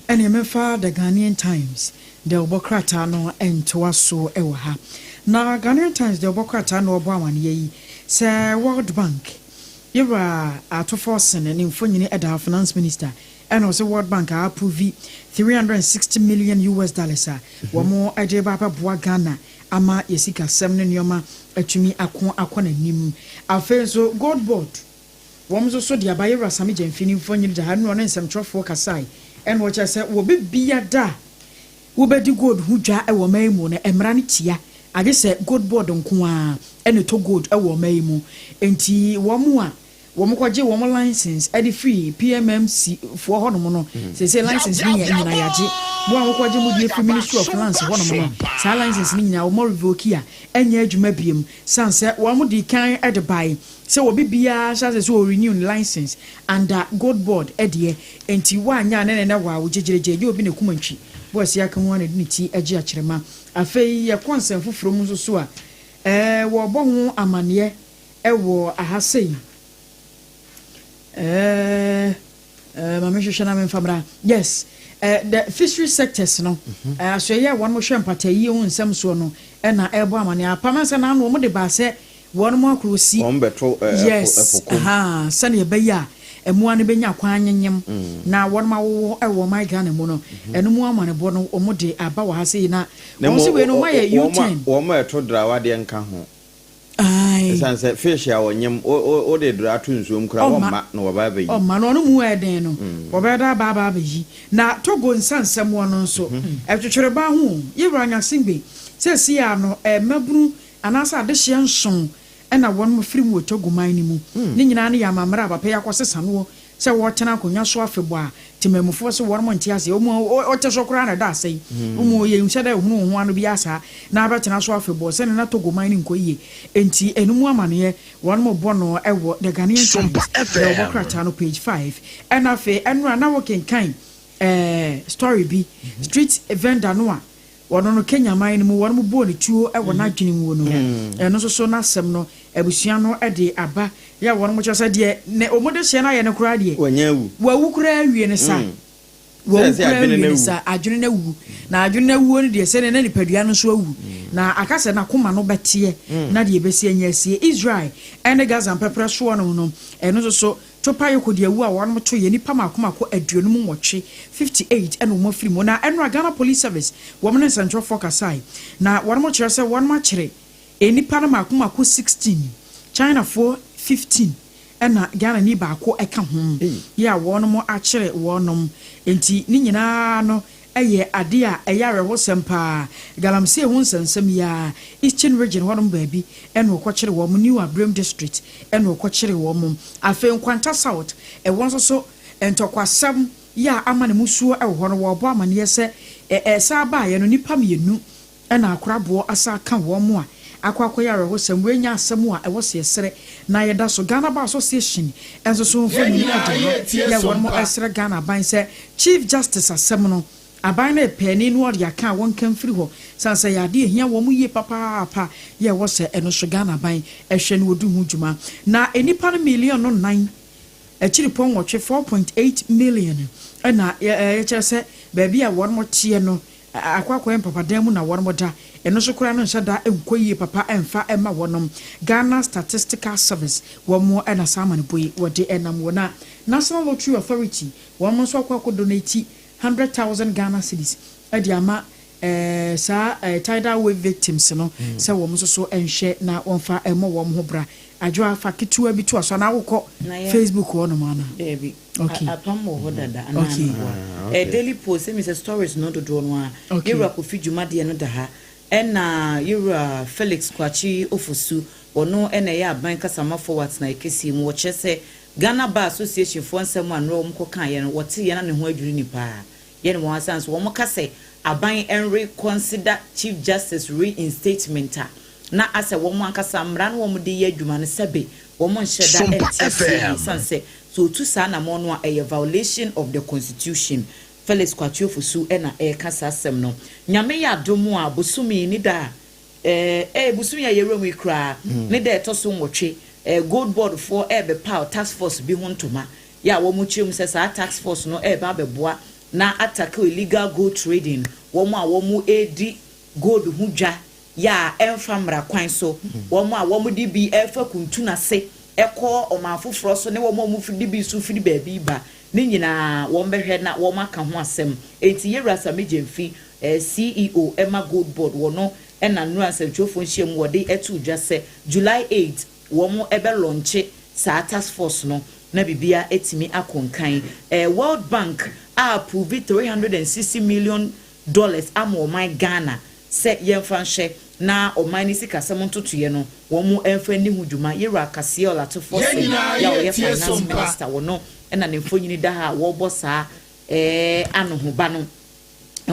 ɛneɛ mɛfa The Ghanaian Times deɛ wɔbɔ krataa no ntoa so wɔ ha. Na Ghanaian Times deɛ wɔbɔ krataa na wɔbɔ amaneɛ yi sɛ World Bank yɛwura Ato Forson ne mfonyini ɛda ha, Finance Minister, ɛna ɔsɛ World Bank a approve 360 million US dollars a wɔn de ba abɛboa Ghana ama yɛ sikasɛm ne nneɛma atumi ako akɔ n'anim. Afei nso Gold Board wɔn nso so de aba, yɛwura Sammy Gyamfi ne mfonyini da ha, ɛna ɔne nsɛmtwerɛfoɔ kasae ɛna ɔkyerɛ sɛ wɔbi bia da a wobɛdi gold ho dwa wɔ ɔman yi mu no, mmara no tia agye sɛ Gold Board nko ara ɛna ɛtɔ gold wɔ ɔman yi mu. Nti wɔn a wɔn kɔgye wɔn license ɛde firi PMMC foɔ hɔnom no, sese license no yɛ nyinaa yagye. Wɔn a wɔkɔgye mu deɛ firi Ministry of Finance hɔnom no, saa license no nyinaa wɔn revoke a ɛnyɛ adwuma biem, san sɛ wɔn de kan ɛde bae sɛ obi biara hyɛ ase sɛ wɔ renew ne license under Gold Board ɛdeɛ. Nti woanya ne ne wɔ a wogyegyeregyɛ gye obi ne kuma ntwi bɔɔsi aka ho a na de ne ti agye akyerɛma. Afei yɛkɔ nsɛm foforɔ mu nso so a wɔrebɔ ho amanneɛ ɛwɔ aha sei. Maame hwehwɛ na memfa mmra. Yes, the fishery sectors no, asoɛyɛ a wɔn hwɛ mpatayie ho nsɛm soɔ no ɛna ɛrebɔ amanneɛ apam sɛ n'ano wɔn de baa sɛ wɔn mo akoro si wɔn bɛto yes ɛpo kom. Aha, sɛnea ɛbɛyɛ a mmoa no bɛnya kwan nyenyem na wɔn awowo ɛwɔ ɔman Ghana mu no, ɛno mu amanebɔ no wɔn de aba wɔ ha sei na wɔn sɛ wei no wɔn ayɛ U-turn. Wɔn a ɛto drawa deɛ nka ho. Aye. Ɛsiane sɛ fish a wɔnyem wode dra to nsuom koraa Ɔmma. wɔmma na wɔba abɛyi. Ɔma no ɔno mu ɛden no wɔbɛyɛ dɛ aba abɛyi. Na Togo nsansɛmmoɔ no nso ɛtwetwere ba ho o. Yɛwura Gnassingbé sɛsi a no mmabunu anaasɛ adehyeɛ 7 ɛna wɔn mo firi mu wɔ Togo man no mu. Ne nyinaa no yɛ amammerɛ a papa yi akɔsesa noɔ. sɛ wɔtena akonnwa so afebɔɔ a, temanmufoɔ se wɔnom nte aseɛ. Wɔn a wɔte so koraa na ɛda asɛe. Wɔn a yɛnhyɛ da nhunu wɔn ho ano biara saa na abɛtena so afebɔɔ sɛdeɛ na Togo man no nkɔ yie. Enti ɛno mu amaneɛ wɔnom bɔ no wɔ The Ghanaian Times, deɛ wɔbɔ krataa no page 5. Ɛna afei ɛnora na wokenkan eh, story bi, street vendor no a Wɔno no Kenya man no mu wɔnom bɔɔ no tuo wɔ n'adwene mu no, ɛno nso so n'asɛm no abusua no de aba yɛ a wɔnom kyerɛ sɛ deɛ ne wɔn de hyeɛ no ayɛ no koraa deɛ Wanya awu. wawu koraa awie no sa. Wawu Sɛ sɛ koraa adwene awie no no awu. sa, adwene no awu. Na adwene no awuo no deɛ sɛdeɛ na nipadua no nso awu. Na aka sɛ n'akoma no bɛteɛ na deɛ ɛbɛsi anya asie. Israel ne Gaza mpɛprɛ soɔ nom no, ɛno nso so Topa yɛ kodiawu a wɔnom to yɛ nnipa mako mako 58, 58 ɛna wɔn afiri mu. Na ɛnora Ghana Police Service wɔn ne nsɛntwerɛfoɔ kasae na wɔnom kyerɛ sɛ wɔnom akyere nnipa no mako mako 16, Chinafoɔ 15 ɛna Ghanani baako ɛka ho yɛ a wɔnom akyere wɔnom. Enti ne nyinaa no Ɛyɛ ade a ɛyɛ awerɛhosɛm paa. Galamsey ho nsɛnsɛm yi ara, Eastern Region hɔnom baabi na wɔkɔkyere wɔn, New Abrem District na wɔkɔkyere wɔn. Afei Nkwanta South, ɛhɔ nso so ntɔkwasɛm yi a ama ne musuo wɔ hɔ no, wɔrebɔ amaneɛ sɛ ɛsan baeɛ no, nnipa mmienu na akoraboɔ asan aka wɔn a akɔ akɔyɛ awerɛhosɛm. Wei nyɛ asɛm a ɛwɔ sɛ yɛsrɛ na yɛda so. Ghana Bar Association nso so mfonini da ha yɛ wɔn srɛ Ghana aban sɛ Chief Justice asɛm no aban no repɛ ani na ɔde aka a wɔnka mfiri hɔ sane sɛ ɛyɛ adeɛ a ɛhia wɔn yie papaapa yɛ ɛwɔ sɛ ɛno nso Ghana aban hwɛ na wɔdi ho dwuma. Na nnipa no million no nnan akyiripɔ nwɔtwe, 4.8 million, na yɛkyerɛ sɛ baabi a wɔn teɛ no Akɔ akɔyɛ mpapadan mu na wɔnom da, ɛno nso koraa no nhyɛ da nkɔ yie papa mfa mma wɔnom. Ghana Statistical Service wɔn na saa amanebɔ yi wɔde nam wɔ. Na National Lottery Authority wɔnom nso akɔ akɔ donate 100,000 Ghana cedis de ama saa tidal wave victims no sɛ wɔn nso so nhwɛ na wɔmfa mmɔ wɔn ho bra. Adwoa fa ketewa bi toa so anaa wokɔ Facebook hɔnom anaa? Daabi. Okay. Apam wɔ hɔ dada anaa Okay. meboa? Ah, Eh, okay. Daily Post, sɛ mi sɛ stories no dodoɔ no ara. Okay. Yɛwura Kofi Dwuma deɛ no da ha. Ɛna Yɛwura Felix Kwakye Ofosu, ɔno na ɛyɛ aban kasamafoɔ wɔ atenaeɛ kɛseɛ mu. Wɔkyerɛ sɛ Ghana Bar Association foɔ nsɛm a nnora wɔn kɔ kaeɛ no, wɔteeɛ na ne ho adwiri ni paa. Yɛ ne wɔn asan so wɔn ka sɛ aban nreconsider Chief Justice reinstatement a, na asɛ wɔn ankasa mmara no wɔn de yɛ adwuma no sɛbe wɔn nhyɛ da Sompa nte aseɛ yie FM. sane sɛ Sɛ otu saa anamɔn no a, ɛyɛ violation of the constitution. Felix Kwakye Ofosu na ɛreka saa asɛm no. Nyame yɛ adom a, bosome yi ne da a, eh, eh, bosome yi a yɛwura mu yi koraa, ne da a ɛtɔ so nwɔtwe, eh, Gold Board foɔ ɛrebɛpaw task force bi ho ntoma, yɛ a wɔkyerɛ mu sɛ saa task force no ɛreba abɛboa na atackle illegal gold trading, wɔn a wɔredi gold ho dwa yɛ a ɛmfa mmara kwan so, wɔn a wɔde bi refa kuntun ase kɔ ɔman foforɔ so ne wɔn a wɔde bi nso firi baabi reba no nyinaa, wɔbɛhwɛ na wɔaka ho asɛm. Enti Yɛwura Sammy Gyamfi, CEO ma Gold Board, wɔ no na nnora nsɛntwerɛfoɔ nhyiamu wɔde too dwa sɛ July 8 wɔbɛlɔnkye saa task force no na biribiara atumi akɔ nkan. World Bank a approve $360 million ama ɔman Ghana sɛ yɛmfa nhyɛ na ɔman no sikasɛm ntotoeɛ no wɔn mfa nni ho dwuma. Yɛwura Cassiel Ato Yɛn Forson nyinaa yi a ɔyɛ yɛretie Finance Sompa. Minister wɔ no na ne mfonini da ha a wɔrebɔ saa anohoba no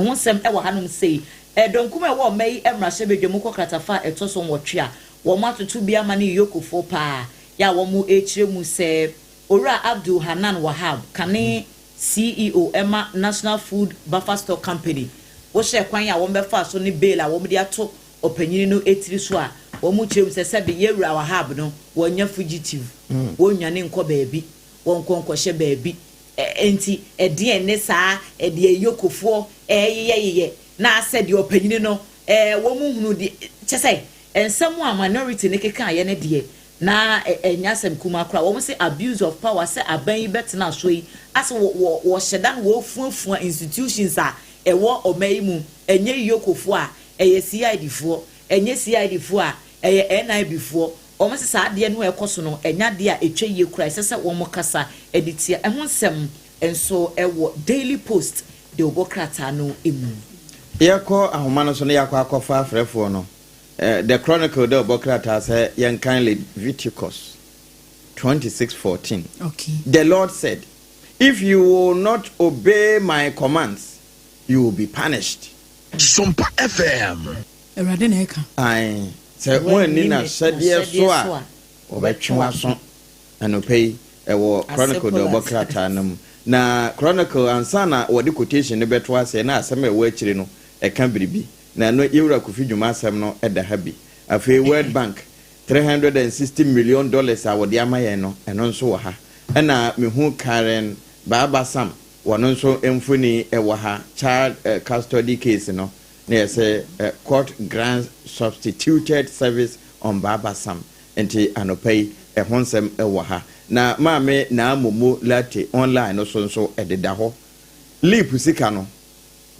ho nsɛm wɔ hanom sei. Dɔnkum a ɛwɔ ɔma yi mmarahyɛbadwam kɔ kratafa a ɛtɔ so nwɔtwe a wɔatoto bi ama ne Yokofoɔ paa yɛ a wɔrekyerɛ mu sɛ Owura Abdul Hanan Wahab kane CEO ma National Food Buffer Stock Company, wohyɛ kwan a wɔbɛfaa so ne bail a wɔde ato ɔpanyin no tiri so a, wɔkyerɛ mu sɛ sɛbe Yɛwura Wahab no, wɔnyɛ fugitive, wɔnnwane nkɔ baabi, wɔnkɔ nkɔhyɛ baabi. Enti ɛdeɛn ne saa deɛ Yokofoɔ reyeyɛyeyɛ na asɛ deɛ ɔpanyin no wɔnhunu deɛ, kyɛ sɛ nsɛm a minority no kekaeɛ no deɛ, Na ɛnyɛ asɛm kumaa koraa. Wɔn se abuse of power sɛ aban yi bɛtena so yi ase wɔ wɔ wɔhyɛ da na wɔrefuafua institutions a ɛwɔ ɔman yi mu. Ɛnyɛ EOCO foɔ a, ɛyɛ CID foɔ. Ɛnyɛ CID foɔ a, ɛyɛ NIB foɔ. Wɔn se saa adeɛ no a ɛkɔ so no, ɛnyɛ adeɛ a ɛtwa yie koraa. Ɛsɛ sɛ wɔn kasa de tia. Ɛho nsɛm nso wɔ Daily Post dawubɔ krataa no mu. Yɛkɔ ahoma no so na yɛakɔ akɔfa afrɛfoɔ no. The Chronicle dɛ ɔbɔ krataa sɛ yɛnkan Leviticus 26:14. Okay. The Lord said. If you will not obey my commands, you will be punished. Sompa FM. Awurade na ɛka. Ae, sɛ moanni n'ahyɛdeɛ so a, wɔbɛtwe w'aso. Anɔpa yi, ɛwɔ Chronicle dawubɔ krataa no mu. Na Chronicle, ansa na wɔde quotation no bɛto aseɛ, na asɛm a ɛwɔ akyire no, ɛka biribi. Na ɛno, Yɛwura Kofi Dwuma asɛm no da ha bi. Afei World Bank, $360 million a wɔde ama yɛn no, ɛno nso wɔ ha. Ɛna mehu Karen Baaba Sam, wɔno nso mfoni wɔ ha. Child custody case no, na yɛsɛ court grants substituted service on Baaba Sam. Nti anɔpa yi, ɛho nsɛm wɔ ha. Na maame Naa Momo Latte online no so nso ɛdeda hɔ. LEAP sika no,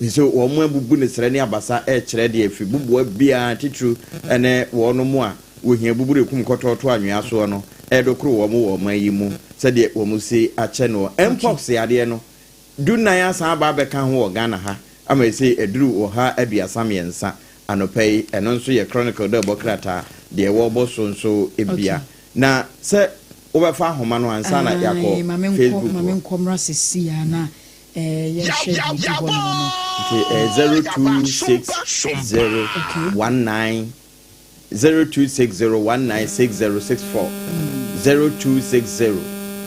sɛ wɔn abubu ne srɛ ne abasa ɛrekyerɛ deɛ fi buboa biara titiriw ne wɔn mu a wɔhia buburu ekum kɔtɔɔto anwea soɔ no ɛredokoro wɔn wɔ ɔman yi mu sɛdeɛ wɔn si akyɛ no. Mpox yadeɛ no 14 asan aba abɛka ho wɔ Ghana ha ama ɛsɛ aduru wɔ ha 33 anɔpa yi. Ɛno nso yɛ Chronicle dɛ ɛbɔ krataa deɛ wɔrebɔ so nso bia. Na sɛ wobɛfa ahoma no ansa na yɛakɔ Facebook. Maame nkɔmmra sisi a na yɛhwɛ biribi hɔ nom no. Nti 0260 19, 0260 196064, 0260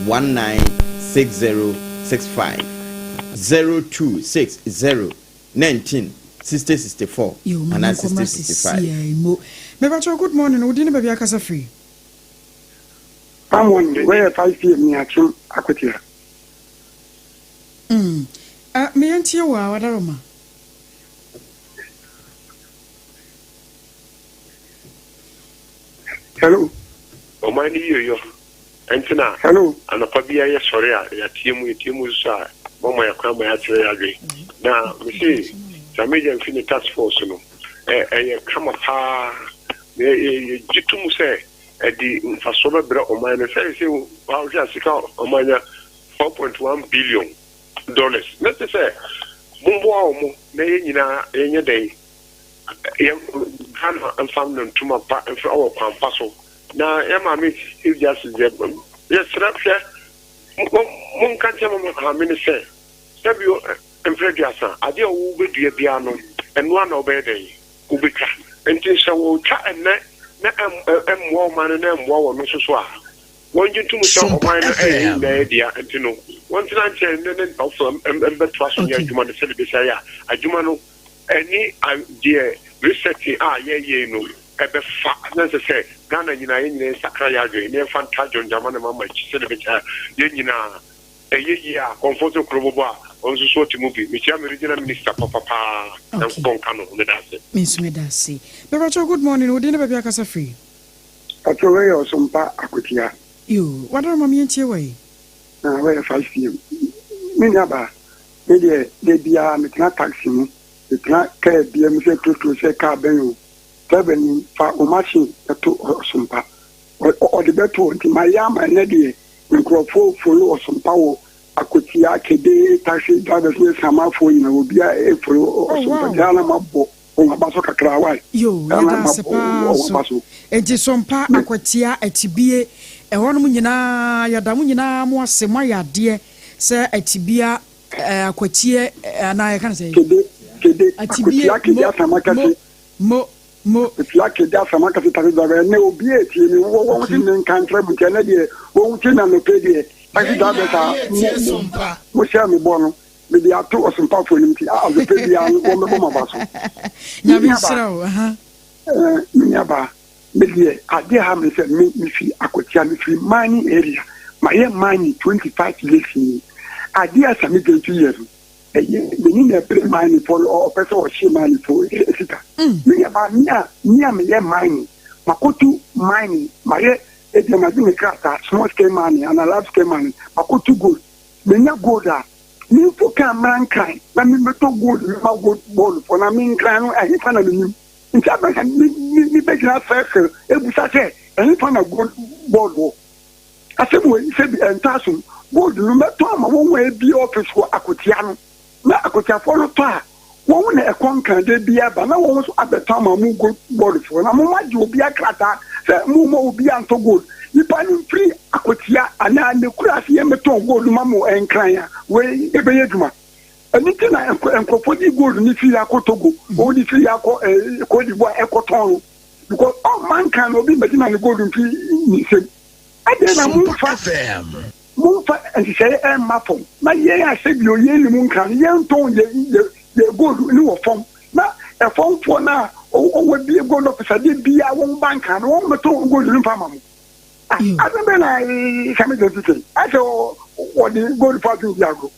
196065, 0260 19 60 64 anaa 60 65. Mepakyɛw, good morning. Wodi ne baabi akasa firi? Amon, wɛyɛ 5 pm ni akyem Akwatia. Meyɛntie wɔ a wadaroma. Hello. Ɔman no yie yɔ ɛnti na Hello. Anɔpa bi yɛ sɔre a yɛatie mu, yɛtie mu nso a mɔma yɛ kwan ma yɛakyerɛ yɛ adwene. Na mese Sammy Gyamfi ne task force no ɛyɛ kama paa na yɛgye to mu sɛ ɛde mfasoɔ bɛbrɛ ɔman no sɛ wohwɛ a sika ɔman nya $4.1 billion na kyɛ sɛ momboa wɔ mo na yɛn nyinaa yɛnyɛ dɛn yɛn Ghana mfa no ntoma pa mfa wɔ kwan pa so. Na yɛn maame Chief Justice deɛ, yɛsrɛ, hwɛ, monka nkyɛn ma maame no sɛ sɛbio mfrɛ 30 adeɛ a wobɛdua biara no, ɛnoa na wobɛyɛ dɛn wobɛtwa. Nti sɛ wɔtwa ɛnɛ na ɛmmoa ɔman no na ɛmmoa wɔ no nso so a, wɔngye ntom sɛ ɔman no ɛyɛ yɛn nyinaa dea. Nti no wɔntena nkyɛn ne ɔfo mbɛtoa so nyɛ adwuma no sɛde bɛsi ayɛ a adwuma no ɛne deɛ research a yɛyɛ no ɛbɛfa na sɛ Ghana nyinaa yɛn nyinaa nsakra yɛ adwene ne yɛmfa nta John Dramani Mahama akyi sɛde bɛkyɛ a yɛn nyinaa ɛyɛ yie a kɔnfɔ sɛ kuro bɔbɔ a ɔno nso so ɔte mu bi. Mekyia me regional minister papapaa, Nyankopɔn nka no, meda ase. Me nso meda ase. Mepakyɛw, good morning. Wodi ne baabi akasa firi? Pakyɛ, wɛyɛ Ɔsompa Akwatia. Yo, wadaroma, meyɛntie wɔ yi. Na wɛyɛ 5 pm. Me nuabaa, me deɛ da biara metena taxi mu, metena kaa bia mu sɛ trotro sɛ kaa bɛn o. Driver ni fa o machine bɛto Ɔsompa. Ɔde bɛto nti ma yɛ ama ɛnɛ deɛ nkurɔfoɔ follow Ɔsompa wɔ Akwatia, Kede, taxi drivers ne samafoɔ nyinaa, obiara follow Ɔsompa. Deɛ ana ma bɔ wɔn aba so kakra wae. Yo, yɛda ase paa so. Enti Sompa, Akwatia, Atibie, ɛhɔnom nyinaa, yɛda mo nyinaa mo ase. Mo ayɛ adeɛ sɛ Atibia, Akwatie anaa yɛka no sɛ Kede, Kede, Akwatia, Kede, Asamakase. Mo mo. Akwatia, Kede, Asamakase taxi driver, ɛnɛ obi etie mi wɔ wɔn ti mi nka nkyerɛ mu nti ɛnɛ deɛ wɔn ti na nɔpɛ deɛ taxi drivers a mo mo hyɛ mi bɔ no, mede ato Ɔsompafoɔ anim ti azɔpɛ biara no wɔn bɛbɔ mo aba so. Nyame nhyira wo. Me nuabaa, me deɛ adeɛ ha me sɛ me mefiri Akwatia, mefiri mining area, mayɛ mining 25 years ni. Adeɛ a Sammy Gyamfi yɛ no, ɛyɛ meni na ɛpere mining foɔ no, ɔpɛ sɛ ɔhye mining foɔ sika. Me nuabaa, me a meyɛ mining, makotu mining, mayɛ ebi ma gye me krataa small scale mining ana large scale mining, makotu gold, menya gold a memfo ka mmra Nkran na mebɛtɔ gold mema Gold Board foɔ na menkran no, ɛhefa na menim? Nti abɛka mebɛgyina circle ebusa sɛ ɛhefa na Gold Board wɔ? Asɛm wɔ yi sɛ bi ɛntɔ asom. Gold no mɛtɔ ama wɔn a ebie office wɔ Akotia no na Akotiafoɔ no tɔ a wɔn na ɛkɔ Nkran de bi aba na wɔn nso abɛtɔ ama mo Gold Board foɔ na mo agye obi akrataa sɛ. sɛ momma obiara ntɔ gold. Nipa no mfiri Akwatia anaa n'akuraase yɛ mmɛtɔn gold ma mo Nkran a, wei ɛbɛyɛ adwuma. Ɛno nti na nkurɔfoɔ de gold no firi akɔ Togo, wɔn de firi akɔ Cote d'Ivoire ɛkɔtɔn no. Because ɔmma Nkran na obi mmɛgyina ne gold mfiri ne nsam. Adɛn na momfa momfa nhyehyɛeɛ mma fam na yɛn a sɛbio yɛnnim Nkran no yɛntɔn yɛ yɛ yɛ gold no wɔ fam na ɛfamfoɔ no a ɔwɔ bie gold officer de bia wɔn ba Nkran no wɔn mmɛtɔn gold no mfa ma mo. Ah, asɛm bɛn na Sammy Gyamfi kɛn? Asɛ wɔde gold fo adwene di agorɔ.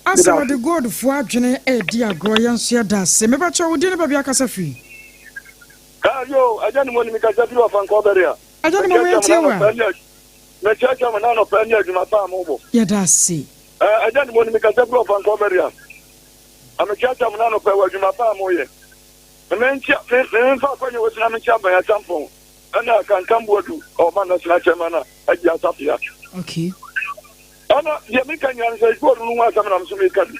Asɛ wɔde gold fo adwene redi agorɔ yɛn nso yɛda ase. Mepakyɛw wo din ne baabi akasa firi? Ah yo, agya ne mo ni mekasa firi Ɔfankɔɔ Bɛrea. Agya ne mo yɛntie wo a. Mekyerɛkyerɛ mo na anɔpa ne adwuma pa a mobɔ. Yɛda ase. Eh, agya ne mo ni mekasa firi Ɔfankɔɔ Bɛrea. Mekyerɛkyerɛ mo na anɔpa wɔ adwuma pa a moyɛ. Menkyia, me, memfa akwanya wɔ so na menkyia Bɛn Asampɔn ɛna Kankan Boadu ɔma national chairman a agye asafea. Okay. Ɛna deɛ meka nyina no sɛ gold no ho asɛm na nso meka bi.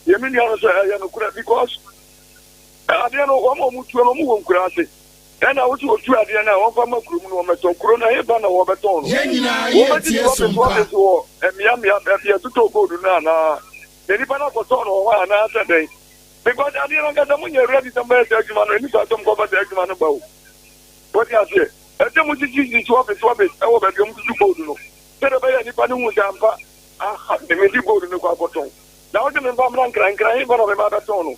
Deɛ me nua no sɛ ɛyɛ nokorɛ because adeɛ no wɔn a wɔn tuo no wɔn wɔ nkura ase. Ɛna wosi wɔtu adeɛ no a wɔmfa ma kurom no wɔmɛtɔ kuro no ɛhefa na wɔbɛtɔn no. Yɛn nyinaa Wɔbɛtete yɛtie office Sompa. office wɔ mmea mmea baabi a ɛtotɔ gold no anaa na nipa no akɔtɔn no wɔ hɔ anaa sɛ dɛn. Because adeɛ no ankasa monyɛ ready sɛ mobɛyɛ saa adwuma no ɛni saa sɛ mokɔfa saa adwuma no ba o. Wote aseɛ? Ɛsɛ mosisi sisi office office ɛwɔ baabi a wɔtutu gold no sɛdeɛ ɛbɛyɛ a nipa no hu sɛ ampa aha mede gold no kɔ akɔtɔn. Na wode me mfa mmra nkran nkran hefa na mema abɛtɔn no?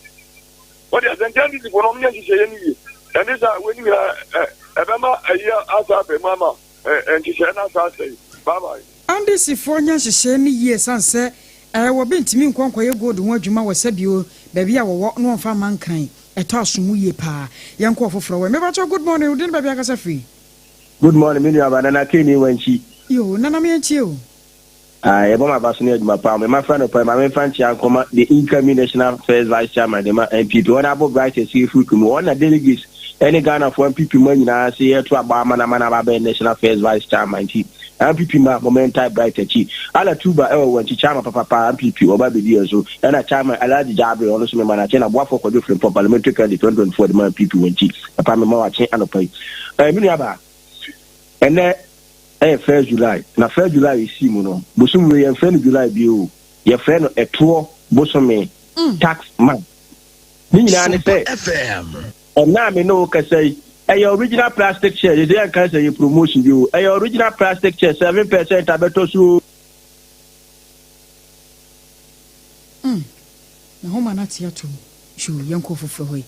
Wote aseɛ? Nti NDC foɔ no wɔnyɛ nhyehyɛeɛ no yie. Ɛnde saa wei no nyinaa ɛ ɛbɛma ayi asa aba mu ama ɛ nhyehyɛeɛ no asa asɛe. Bye bye. NDC foɔ nyɛ nhyehyɛeɛ no yie ɛsiane sɛ ɛɛ wɔbi ntumi nkɔ nkɔyɛ gold ho adwuma wɔ sɛbio baabi a wɔwɔ na wɔmfa mma nkran. Ɛtɔ aso mu yie paa. Yɛnkɔ ɔfoforɔ wɛ. Mepakyɛw good morning wo din ne baabi akasa firi? Good morning me nua ba Nana Kenny Wankyi. Yoo Nana me yɛntie o. Ah yɛbɔ m'aba so ne adwuma paa me mafra nɔpa yi ma memfa nkyea nkɔma the incoming national first vice chairman de ma NPP Honourable Bright Asiefu Twum wɔn na delegates ɛne Ghanafoɔ NPP ma nyinaa se yɛto aba ama no ama no aba abɛyɛ national first vice chairman nti NPP ma moma yɛntae Bright akyi Ala Tuba ɛwɔ wɔn akyi chairman papapa NPP wɔba abɛdi yɛn so ɛna chairman Alhaji Jabir ɔno nso mema no akye na boafoɔ Kwadwo Frimpong parliamentary candidate 2024 de ma NPP wɔn akyi papa mema wakye anɔpa yi ɛɛ me nuabaa ɛnɛ Ɛyɛ first July, na first July a ɛsii mu no, bosom wei yɛmfrɛ no July bio o, yɛfrɛ no ɛtoɔ bosome, tax month. Ne nyinaa ne sɛ, ɛnnɛ a me ne wo kasa yi, ɛyɛ original plastic chair, yɛsɛ yɛnka sɛ ɛyɛ promotion bio o, ɛyɛ original plastic chair, 7% abɛtɔ so o. Mm, me homa no ate atom. Yoo, yɛnkɔ foforɔ hɔ yi.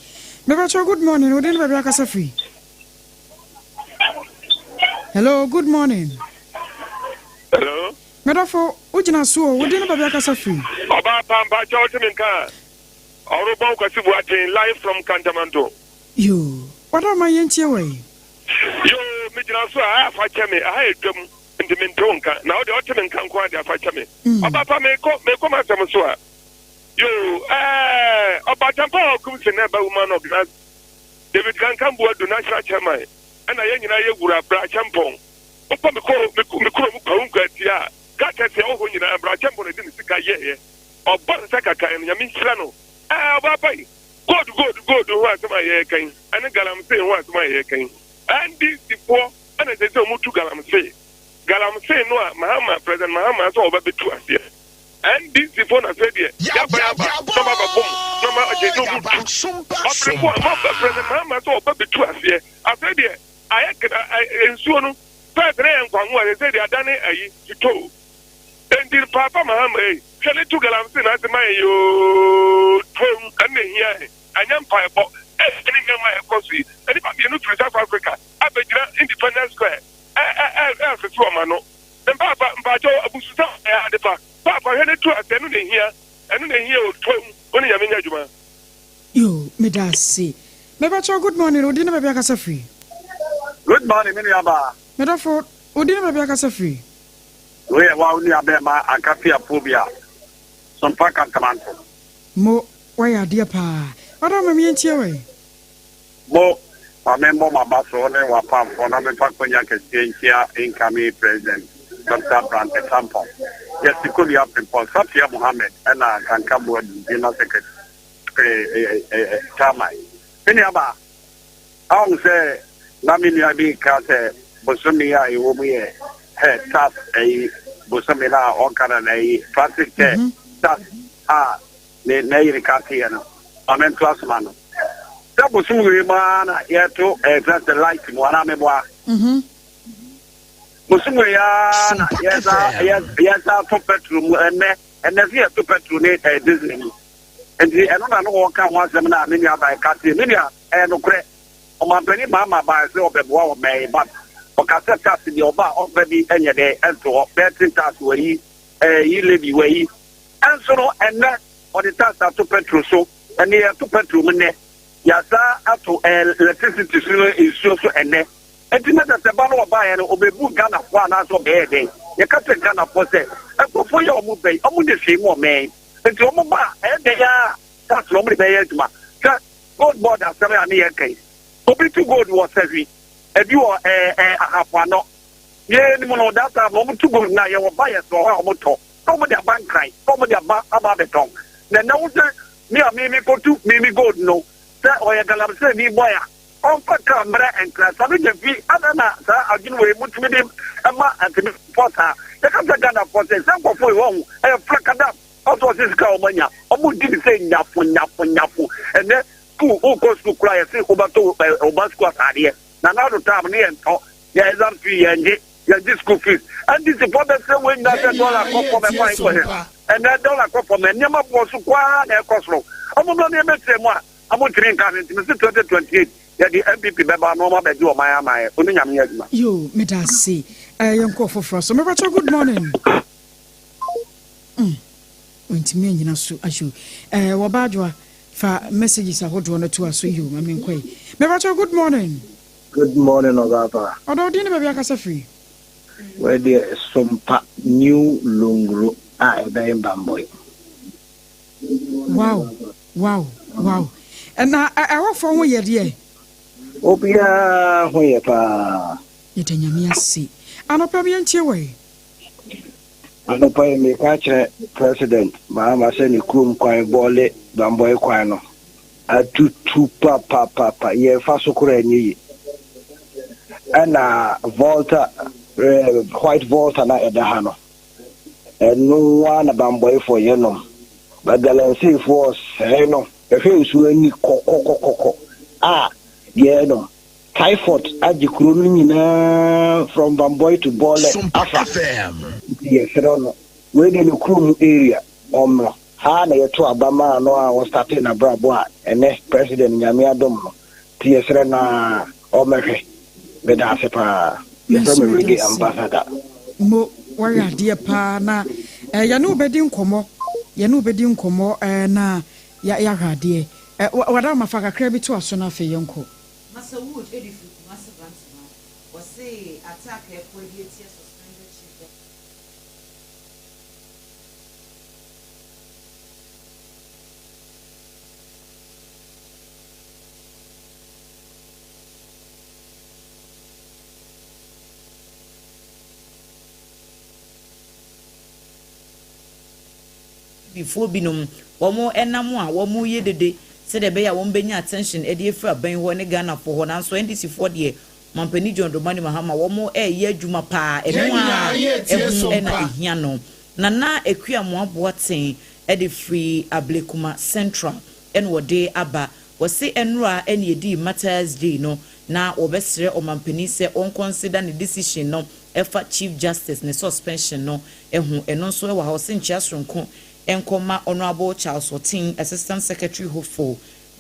Mebakyɛ good morning, wo din ne baabi akasa firi? Hello, good morning. Hello. Medɔfo, wogyina so o, wo din ne baabi akasa firi? Ɔbaa pa mpakyɛ wote me nka a? Ɔrobɔn Kwasi Boateng live from Kantamanto. Yoo, wada ɔman yɛntie wɔ yi. Yoo, megyina so a, ɛyɛ afa kyɛ me, ɛha yɛ dwam nti mente wo nka, na wo deɛ wote me nka nko ara deɛ afa kyɛ me. Ɔbaa pa mekɔ, mekɔ m'asɛm so a. Yoo, ɛɛ, Ɔbaatan pa a ɔkum se na ɛba woman organizer. David Kankan Boadu, National Chairman, ɛna yɛn nyinaa yɛ wura Bra Acheampong. Wokɔ me kɔ me me kurom Kwawu Nkwatia a, car taxi a ɛwɔ hɔ nyinaa Bra Acheampong na ɛde ne sika yɛeɛ. Ɔbɔ nsa kakan no, Nyame nhyira no. Ɛɛ ɔbaa pa yi, gold gold gold ho asɛm a yɛreka yi, ɛne galamsey ho asɛm a yɛreka yi, NDC foɔ ɛna ɛsɛ sɛ wɔtu galamsey. Galamsey no a Mahama, President Mahama sɛ ɔbɛbɛtu aseɛ. NDC fo na sɛ deɛ yaban aba na ɔba bɛbɔ mu na ɔma agye na ɔmu tu ɔbere ko a ma president Mahama sɛ ɔba bɛtu aseɛ afei deɛ ayɛ kena nsuo no first na yɛ nkwango a sɛ deɛ adane ayi tutoo enti paapa Mahama ei hwɛ ne tu galamsey na ase ma yɛ yoo tuom ɛno na ehia yɛ anyɛ mpaebɔ ɛne nneɛma a ɛkɔ so yi nnipa mmienu firi South Africa abɛgyina Independence Square ɛ ɛ ɛ ɛfefe wɔn ano Mpaapa mpakyɛw abususɛm yɛ ade pa. Paapa hwɛ ne to ase ɛno na ehia ɛno na ehia o toam wo ne Nyame nyɛ adwuma. Yoo meda ase. Mepakyɛw good morning wo din ne baabi akasa firi. Good morning me nua baa. Me dɔfo wo din ne baabi akasa firi. Wei yɛ wa wo nua bɛɛma Ankafi Apuobia Sompa Kantamanto. Mo wayɛ adeɛ paa. Ɔdɔ ma me yɛntie wɛ. Mo, ma memmɔ m'abaso ne w'apamfoɔ na memfa akwanya kɛseɛ nkyia incoming President Dɔkta Brant Acheampong, Justice Kodua Frimpong, Safia Mohammed ɛna Kanka Boadu, General Secretary, Chairman. Me nuabaa, ahu sɛ. Na me nua bi reka sɛ bosome yi a yɛwɔ mu yɛ hɛ tax ɛyi bosome no a ɔka no na ɛyi Francis sɛ tax a ne n'ayiri ka teɛ no ma mento asoma no sɛ bosom wei mu ara na yɛto ɛfrɛ sɛ light mu anaa meboa bosom wei ara na yɛsa yɛsa to petrol mu ɛnɛ ɛnɛ sɛ yɛto petrol ne ɛɛ diesel mu nti ɛno na no wɔka ho asɛm no a me nua ban ka teɛ me nua ɛyɛ nokorɛ. Ɔmanpanin Mahama bae sɛ ɔbɛboa ɔman yi but ɔka sɛ tax deɛ ɔba a ɔmfa bi nyɛ dɛn nto hɔ, betting tax wayi, ɛyi levy wayi. Ɛnso no ɛnnɛ ɔde tax ato petrol so, ɛnne yɛto petrol mu nnɛ, yɛasa ato electricity so ne nsuo so ɛnnɛ. Nti na sɛ ba no ɔbaeɛ no ɔbɛbu Ghanafoɔ anaasɛ ɔbɛyɛ dɛn? Yɛka kyerɛ Ghanafoɔ sɛ nkurɔfoɔ yi a wɔn ba yi wɔn de hwee mu ɔman yi nti wɔn ba a ɛyɛ dɛn ara tax na wɔn de bɛyɛ adwuma. Hwɛ Gold board asɛm a ne yɛka yi, obi tu gold wɔ Sahwi, ebi wɔ ɛɛ ɛɛ Ahafo Ano. Yɛn nim no, that time no wɔn tu gold na yɛwɔ buyers wɔ hɔ a wɔn tɔ, na wɔn de aba Nkran, na wɔn de aba aba abɛtɔn. Na ɛnɛ wo sɛ me a me me kɔtu me me gold no, sɛ ɔyɛ galamsey ni boy a, ɔmfa car mbrɛ Nkran. Sami Gyamfi, adɛn na saa adwene wei motumi de ma ntɛmipɔ saa? Yɛka kyerɛ Ghanafoɔ sɛ, sɛ nkurɔfoɔ yi wɔn ho, ɛyɛ frakadam. Ɔsɛ ɔse sika a ɔmo anya ɔmo di ne sɛ nyafo nyafo nyafo ɛnɛ school wokɔ school koraa yɛse wobɛtɔ ɔba school ataadeɛ Nana Addo time no yɛntɔ yɛ exam fee yɛngye yɛngye school fees NDC foɔ bɛsrɛ wei nyinaa sɛ dollar kɔ fam ɛkwan kɔ he ɛnɛ dollar kɔ fam nneɛma boɔ so koraa na ɛkɔ soro ɔmo mmra ne yɛmɛsrɛ mu a ɔmo ntumi nka hwee nti mese 2028 yɛde NPP bɛba na ɔmo abɛgye ɔman ama yɛ ɔne nyame yɛ adwuma. Yoo medase eh yɛnkɔ foforɔ so mepakyɛw good morning. Mm, wantumi anyina so ayo. Eh, wɔba adwoa, fa messages ahodoɔ no to aso yo, ma menkɔ yi. Mepakyɛ good morning. Good morning, Ɔbaapa. Ɔdɔ, wo din ne baabi akasa firi? Wei deɛ Sompa New Longro a ɛbɛn Bamboi. Wow, wow, wow. Na ɛhɔfoɔ ho yɛ deɛ? Obiara ho yɛ paa. Yɛda Nyame ase. Anɔpa mi yɛntie wɔ yi. Anɔpa yi meka akyerɛ President Mahama sɛ ne kurom kwan Bɔle Bambɔe kwan no atutu papapapa yɛfa so koraa ɛnyɛ yie. Ɛna Volta eh, White Volta na ɛda ha no ɛno ara na Bambɔefoɔ yɛnom ba Galamseyfoɔ sɛe no ɛhwɛ nsuo ani kɔkɔkɔkɔkɔ a yɛnom. Typhoid agye kuro no nyinaa from Bamboi to Bole afa nti yɛsrɛ no wei deɛ ne kuro mu area ɔmmra ha na yɛto aba maa no a ɔstartee nabrabɔ a ɛnɛ president Nyame adom no nti yɛsrɛ no aa ɔmmɛhwɛ medaase paa yɛfrɛ me Reggae Ambassador. Mo wayɛ adeɛ paa na eh, yɛne wo bɛdi nkɔmmɔ yɛne wo bɛdi nkɔmmɔ eh, na yɛahwɛ adeɛ eh, wada ma fa kakra bi to aso na afei yɛnkɔ. Masa Wood de firi Kumasi Bantama, ɔse attack a ɛko adi atia suspended Chief Justice. Abibifoɔ binom wɔn nam a wɔn reyɛ dede sɛdeɛ ɛbɛyɛ a wɔn bɛnya attention de afiri aban hɔ ne Ghanafoɔ hɔ nanso NDC foɔ deɛ Ɔmanpanin John Dramani Mahama wɔn reyɛ adwuma paa ɛno ara ɛho na ɛhia no. Nana Akua Amoah Boateng de firi Ablekuma Central na wɔde aba. Wɔse ɛnora na ɛdii Martyrs Day no na wɔbɛsrɛ Ɔmanpanin sɛ ɔnkɔnsida ne decision no ɛfa Chief Justice ne suspension no ho. Ɛno nso wɔ ha, ɔse nkyea soronko nkɔ ma Honourable Charles Oteng, Assistant Secretary Hopeful,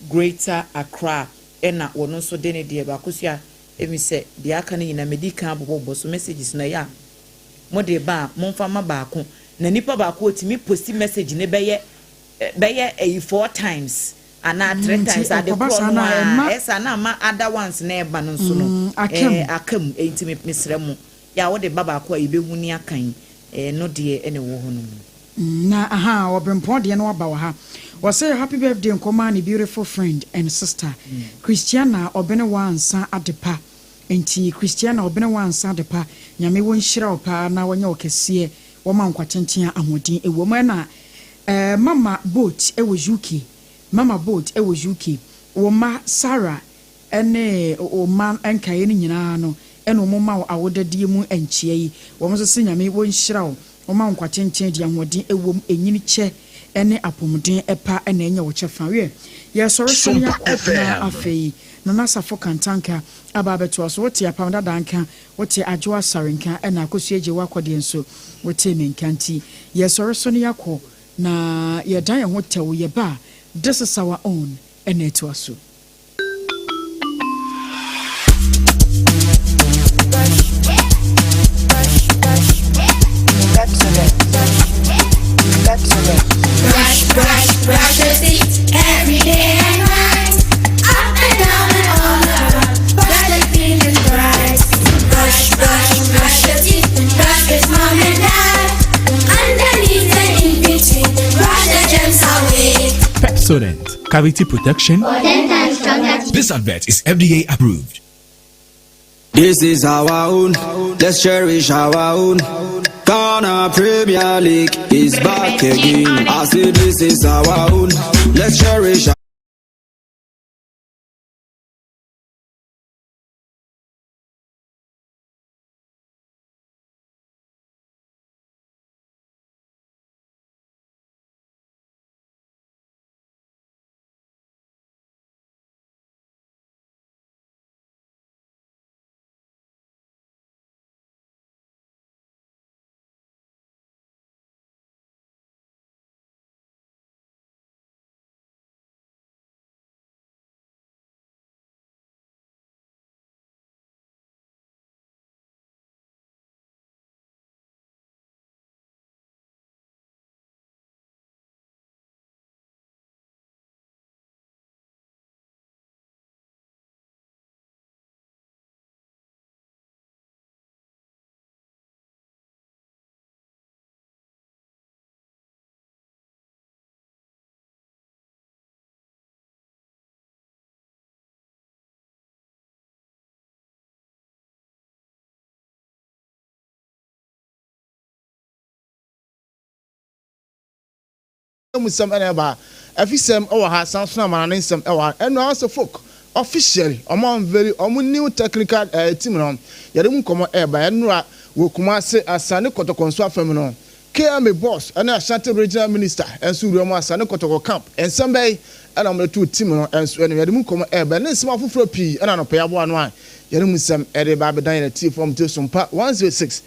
Greater Accra, ɛna wɔno nso de ne deɛ baako sua. Ɛfiri sɛ deɛ aka no nyinaa madi kan abobɔbobɔ so messages no ɛyɛ a mode ba a momfa mma baako na nipa baako ɔtumi posti message no bɛyɛ bɛyɛ ɛyi four times anaa three Nti times ade ɛkɔba korɔ saa no no a ara ɛma ɛyɛ saa na ama other ones na ɛba no nso no aka mu. ɛɛ aka mu ɛnti me mesrɛ mo yɛ a wode ba baako a yɛbɛhu ne akan ɛno deɛ ɛna ɛwɔ hɔ nom. Na ahaa ɔbrempɔn deɛ no aba wɔ ha ɔse happy birthday nkɔma ne beautiful friend and sister Christiana ɔbene wansa adepa nti Christiana ɔbene wansa adepa Nyame wɔ nhyira wo paa na wɔnyɛ wo kɛseɛ wɔma wo nkwa tenten a ahoɔden ɛwɔ mu ɛna eh mama boat ɛwɔ UK mama boat ɛwɔ UK wo mma Sarah. ne wo mma nkaeɛ no nyinaa no na wɔn ma wo awodadie mu nkyea yi. Wɔn nso se Nyame wɔnhyira wo, wɔma wo nkwa tenten, deɛ ahoɔden wɔ mu, ɛnyini kyɛ ne apomuden pa na ɛnyɛ wo kyɛfa. Wiɛ, yɛresɔre so na Sompa yɛakɔ na FM. afei Nana Asafo Kantanka aba abɛtoa so. Wote Apam Dadaa nka, wote Adwo Asare nka, ɛna Akosua Agyewa Akɔdeɛ nso wote me nka. Nti yɛresɔre so na yɛakɔ na yɛdan yɛn ho tɛw, yɛba a, this is our own na ɛtoa so. Brush, brush, brush your teeth every day and night. Up and down and all around. Brush them clean and bright. Brush, brush, brush your teeth. Brush with mom and dad. Underneath and in between. Brush the germs away. Pepsodent, cavity protection. For 10 times stronger. This advert is FDA approved. This is our own, let's cherish our own. Ghana Premier League is back again. I say this is our own, let's cherish. Mu nsɛm na ɛba. Afisɛm wɔ ha, san so na amanane nsɛm wɔ ha. Ɛno ara nso folk officially wɔn unveil wɔn new technical team no. Yɛde mu nkɔmmɔ ɛreba. Ɛnora wɔ Kumasi Asane Kɔtɔkɔ nso afam no, KMA boss ne Ashanti Regional Minister nso wura mu Asane Kɔtɔkɔ camp. Nsɛm bɛn na wɔde too team no nso anim? Yɛde mu nkɔmmɔ ɛreba. Ne nsɛm afoforɔ pii na anɔpa yi aboa ano a yɛde mu nsɛm de ba abɛdan yɛn atiefoɔ a wɔtie Sompa 106.5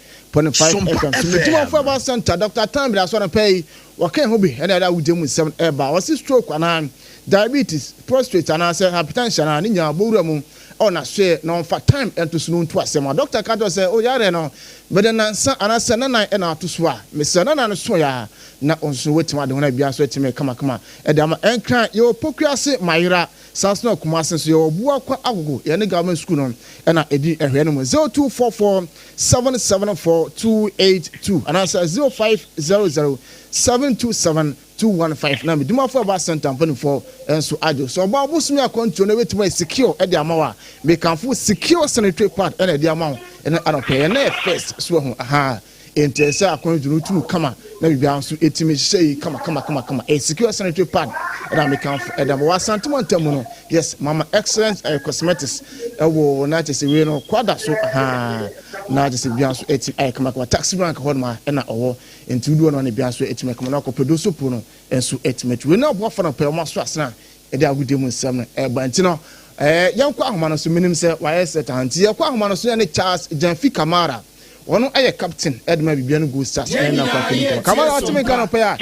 Sompa FM so. FM. Medwumafoɔ Herbal Centre, Doctor Tambere Aso anɔpa yi Wɔka ho bi na ɛde awogya mu nsɛm ba. Wɔse stroke anaa diabetes, prostrate anaasɛ hypertension a ne nyinaa bɔ wura mu wɔ n'asoɛ na ɔmfa time nto so na ɔntu asɛm. A doctor ka kyerɛ wo sɛ oyare no mede nnansa anaasɛ nnanan na ato so a, mesrɛ nnanan no soe a na wo nso woatumi ade ho na biribiara nso atumi kamakama de ama. Nkran yɛwɔ Pokuase Mayera saa nso na Kumase nso yɛwɔ Buakwa Agogo yɛne government school no na ɛdi nhwɛɛ no mu. 0244 774 282 anaasɛ 0500 727 215 na Medimafo Herbal Centre mpanimfoɔ nso agye wo. Sɛ ɔbaa bosome akwantuo no ɛbɛtumi ayɛ secure de ama wo a, mekamfo secure sanitary pad ɛna ɛde ama wo ɛnɛ anɔpa yi. Ɛnɛ yɛ first so wahu ahaa. Enti ɛsɛ sɛ akwantu no tunu kama na biribiara nso ɛtumi hyehyɛ yi kama kama kama kama. Ɛyɛ secure sanitary pad ɛna mekamfo ɛde ama wo. Wɔ Asante mantam mu no, Yes mama excellent ɛyɛ cosmetics ɛwɔ na kyɛ sɛ wei no kwada so ahaa na kyɛ sɛ bia nso ɛti ayɛ kamakama taxi rank hɔ nom a ɛna ɔwɔ nti wodu hɔ no ne bia nso ɛtumi akama na akɔpɛ do sopo no nso ɛtumi atu wei na ɔboa fa no pɛ ɔmo aso asena ɛde agodie mu nsɛm no ɛba nti no ɛɛ yɛnkɔ ahoma no so menim sɛ wayɛ sɛ taa nti yɛkɔ ahoma no so yɛne Charles Gyamfi Kamara ɔno ɛyɛ captain ɛde ma bibia no Gold Stars ɛne na kɔ akɔdi nkɔmɔ Kamara ɔtumi nka no pɛ a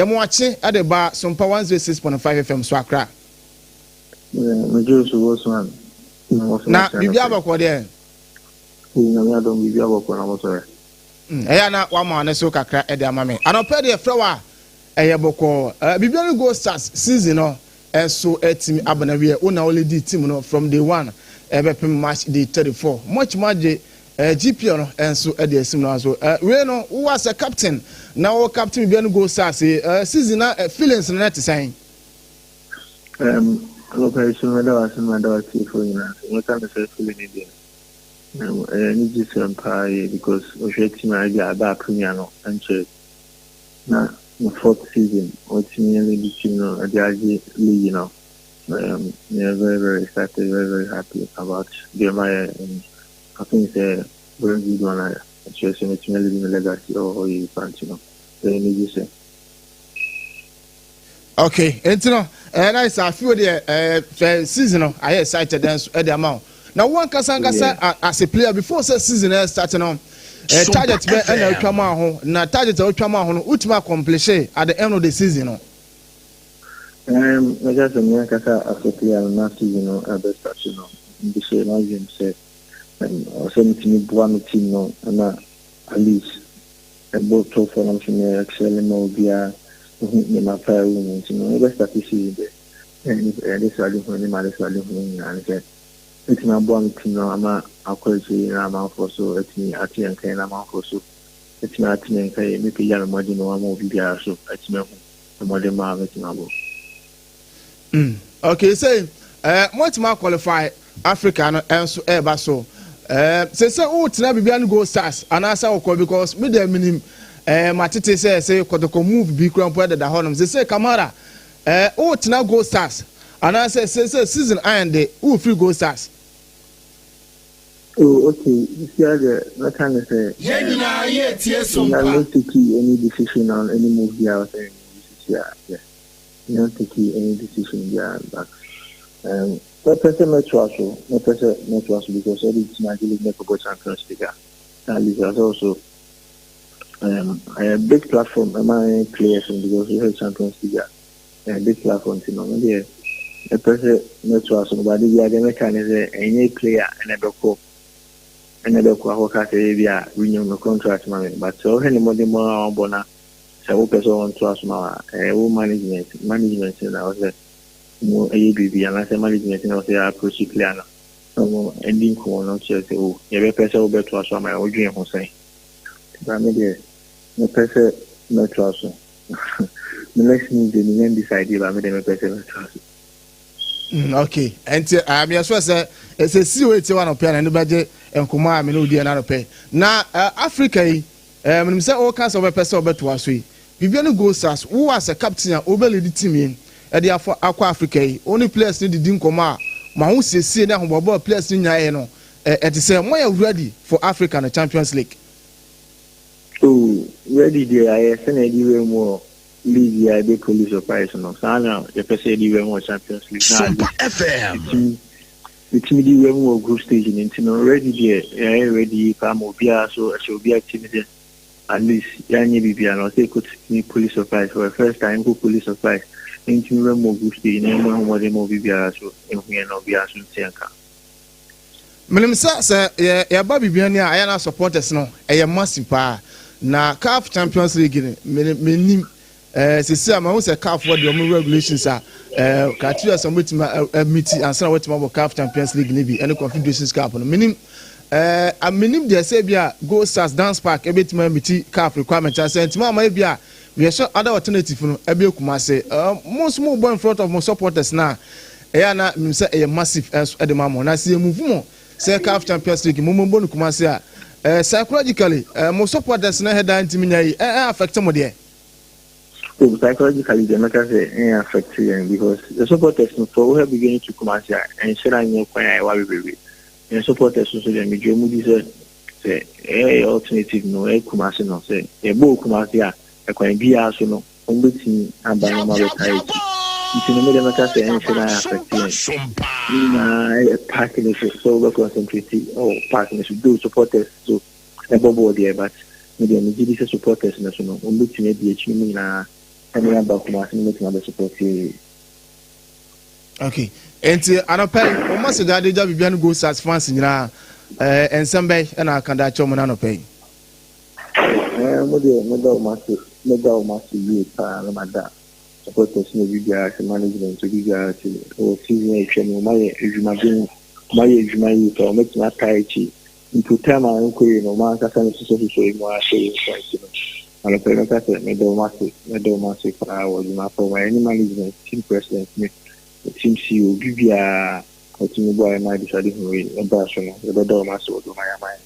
yɛmo akye ɛde ba Sompa 106.5 FM so Accra. Megye so Bosman. Na biribi abɔkɔ deɛ. Nyame adom biribi abɔkɔ na mosɔre. Ɛyɛ na wama ne so kakra ɛde ama me. Anɔpɛ deɛ frɛ wa ɛyɛ bɔkɔɔ. Biribi ne Gold Stars season no ɛso ɛtumi aba na wiɛ. Wo na wo lead team no from day one ɛbɛpem match day 34. Mo atumi agye GPL no ɛnso ɛde asim no aso. Wei no wowɔ asɛ captain na wo captain biribi ne Gold Stars season na feelings no na ɛte sɛn? Erm anɔpa yi so mɛda wo ase na mada w'atiefoɔ nyinaa ase. Mɛka no sɛ feeling no deɛ erm ɛyɛ anigyesɛm paa yie because wohwɛ team a ebi a ɛbaa premier no ɛnkyɛe na ne fourth season watumi alidi team no de agye league no. Um, meyɛ very very excited, very very happy about deɛ mayɛ and I think sɛ very good one a ɛkyerɛ sɛ mɛtumi alive me legacy ɛwɔ hɔ yie paa nti no ɛyɛ anigye sɛ. Okay, nti no ɛɛ na sɛ afei deɛ ɛɛ fɛ season no ayɛ excited nso ɛde ama wo. Na wo ankasa ankasa as a player before sɛ season ɛ start no ɛɛ target bɛ ɛna atwa mu aho na target a atwa mu aho no wotumi accomplish at the end of the season no. Um, mɛka sɛ me ankasa as a player no na season no ɛbɛ start no mede hyɛ m'adwene mu sɛ ɔsɛ metumi boa me team no na at least ɛbɔ top four na nso me excel ma obiara hu nneɛma pa a ɛwɔ mu nti no ɛbɛ start season deɛ ɛde srade hunu ne ma de srade hunu nyinaa ne sɛ mɛtumi aboa me team no ama akɔ akyire na amanfoɔ so atumi ate yɛn nka na amanfoɔ so atumi ate me nka yɛ mɛpagya me mmɔden no ama obi biara so atumi ahu mmɔden ma a mɛtumi abɔ. Okay, sɛ moatumi aqualify Africa no nso ɛreba so. Sɛ sɛ wotena Bibiani Gold Stars anaasɛ wokɔ because me deɛ menim matete sɛ sɛ kɔtɔkɔ move bi kura mpo ɛdeda hɔnom. Sɛ sɛ Kamara wotena Gold Stars anaasɛ sɛ sɛ season ayɛn de wofiri Gold Stars. Oh, okay. This year, the what time is it? Yɛn nyinaa yɛ tie so mpa. mpa. Not taking any decision on any move here. This year, yeah. Not taking any decision there, but mɛpɛ sɛ mɛtoa so, mɛpɛ sɛ mɛtoa so because ɛde team agye league na ɛkɔbɔ Champions League a, at least that's also a big platform ɛma yɛn players no because wohwɛ Champions League a, ɛyɛ big platform nti no, me deɛ mɛpɛ sɛ mɛtoa so no, but ade biara deɛ mɛka ne sɛ ɛnyɛ player ɛna ɛbɛkɔ ɛna ɛbɛkɔ akɔka sɛ ebi a renew me contract ma me, but sɛ wohwɛ ne mmɔdemmɔ a wabɔ na sɛ wopɛ sɛ ɔntoa so ma wo a, ɛyɛ wo management, management no na ɛwɔ sɛ mo ɛyɛ biribi anaasɛ management na ɔsɛ yɛ approach player no na ɔmo ɛdi nkɔmɔ no kyerɛ sɛ o yɛbɛpɛ sɛ wobɛtoa so ama yɛn, wodwen ho sɛn? Ba me deɛ mepɛ sɛ mɛtoa so. Me next move deɛ menya decide ba me deɛ mepɛ sɛ mɛtoa so. Okay, nti meyɛ sure sɛ ɛsɛ si o etie wa anɔpɛ na ne bɛgye nkɔmɔ a me ne odi ɛna anɔpɛ na Africa yi menim sɛ ɔka sɛ ɔbɛpɛ sɛ ɔbɛtoa so yi Bibiani Gold Stars, wo as a captain a wobɛ lead team yi de afɔ akɔ Africa yi, wo ne players no didi nkɔmmɔ a, mo ahosiesie ne ahoboaboa a players no nyinaa yɛ no, ɛte sɛ moayɛ ready for Africa no Champions League? Oh, ready deɛ yɛayɛ, sɛnea yɛde wura mu wɔ league yi a yɛbɛ pull surprise no, saa na yɛpɛ sɛ yɛde wura mu wɔ Champions League na at least yɛtumi yɛtumi de wura mu wɔ group stage no nti no, ready deɛ yɛayɛ ready yie paa ma obiara so ɛhyɛ obiara tirim sɛ At least yɛanyɛ biribiara no ɔsɛ yɛkɔtumi police surprise for the first time yɛnkɔ police surprise na yɛntumi wura mu wɔ group stage na yɛmmɔ yɛn ho mmɔden ma obi biara so nhu yɛn na obiara nso nte yɛn nka. Menim sɛ sɛ yɛ yɛba biribi ani a ɛyɛ na supporters no ɛyɛ massive paa na CAF Champions League no me mennim. Eh, sisi a mahu sɛ CAF foɔ deɛ wɔn regulations a eh, criteria sɛ wɔbɛtumi amiti ansa na wɔatumi abɔ CAF Champions League no bi ɛne Confederations Cup no. Menim eh, menim deɛ sɛ bi a Gold Stars Dance Park ɛbɛtumi amiti CAF requirement sɛ ntumi ama ebi a meyɛhyɛ other alternative no ɛbɛyɛ Kumase. Eh, mo nso mo bɔ in front of mo supporters na ɛyɛ na menim sɛ ɛyɛ massive ɛnso ɛde ma mo na sɛ yɛ move mo sɛ CAF Champions League mo mo bɔ no Kumase a eh, psychologically eh, mo supporters no ɛhɛ daa ntumi nya yi eh, eh, affect mo deɛ. Oh, psychologically deɛ mɛka sɛ ɛyɛ affect yɛn because the supporters no for wohɛ beginning to Kumasi a ɛnhyɛ da nyɛ kwan a ɛwa bebrebe. Yɛn supporters nso deɛ megye wɔn di sɛ sɛ ɛyɛ alternative no ɛyɛ Kumasi no sɛ yɛbɔ wɔ Kumasi a ɛkwan biara so no wɔn bɛtumi aba na wɔn abɛtaa akyi. Nti no me deɛ mɛka sɛ ɛnhyɛ da affect yɛn. Ne nyinaa ɛyɛ park no so sɛ wobɛ concentrate ɛwɔ park no so though supporters so ɛbɔ bɔɔl deɛ but me deɛ megye di sɛ supporters no so no wɔn bɛtumi adi akyi no mu nyinaa ɛne aba Kumasi no bɛtumi abɛ support yɛ. Okay, nti anɔpɛ yi wɔn message ade gya Bibiani Gold Stars fans nyinaa ɛɛ nsɛm bɛyi ɛna aka de akyɛ wɔn n'anɔpɛ yi. Ɛɛ mo deɛ meda wɔn ase meda wɔn ase yie paa na mada supporters no obi biara ase management obi biara ase wɔ season a atwa mu wɔn ayɛ adwumaden wɔn ayɛ adwuma yie paa wɔn atumi ataa akyi. Mpo time a ɛnkɔ yie no, wɔn ankasa na ɛsosɔsosɔ emu ara hyɛ yɛn nkuran nti no, anɔpa yi mɛka sɛ meda wɔn ase, mɛda wɔn ase paa wɔ adwuma pa wɔn ayɛ ne management, team president ne team CEO, obi biara a ɔtumi boa yɛn ma anisoadehunu wei ɛbaa so no, yɛbɛda wɔn ase wɔ deɛ wɔn ayɛ ama yɛn.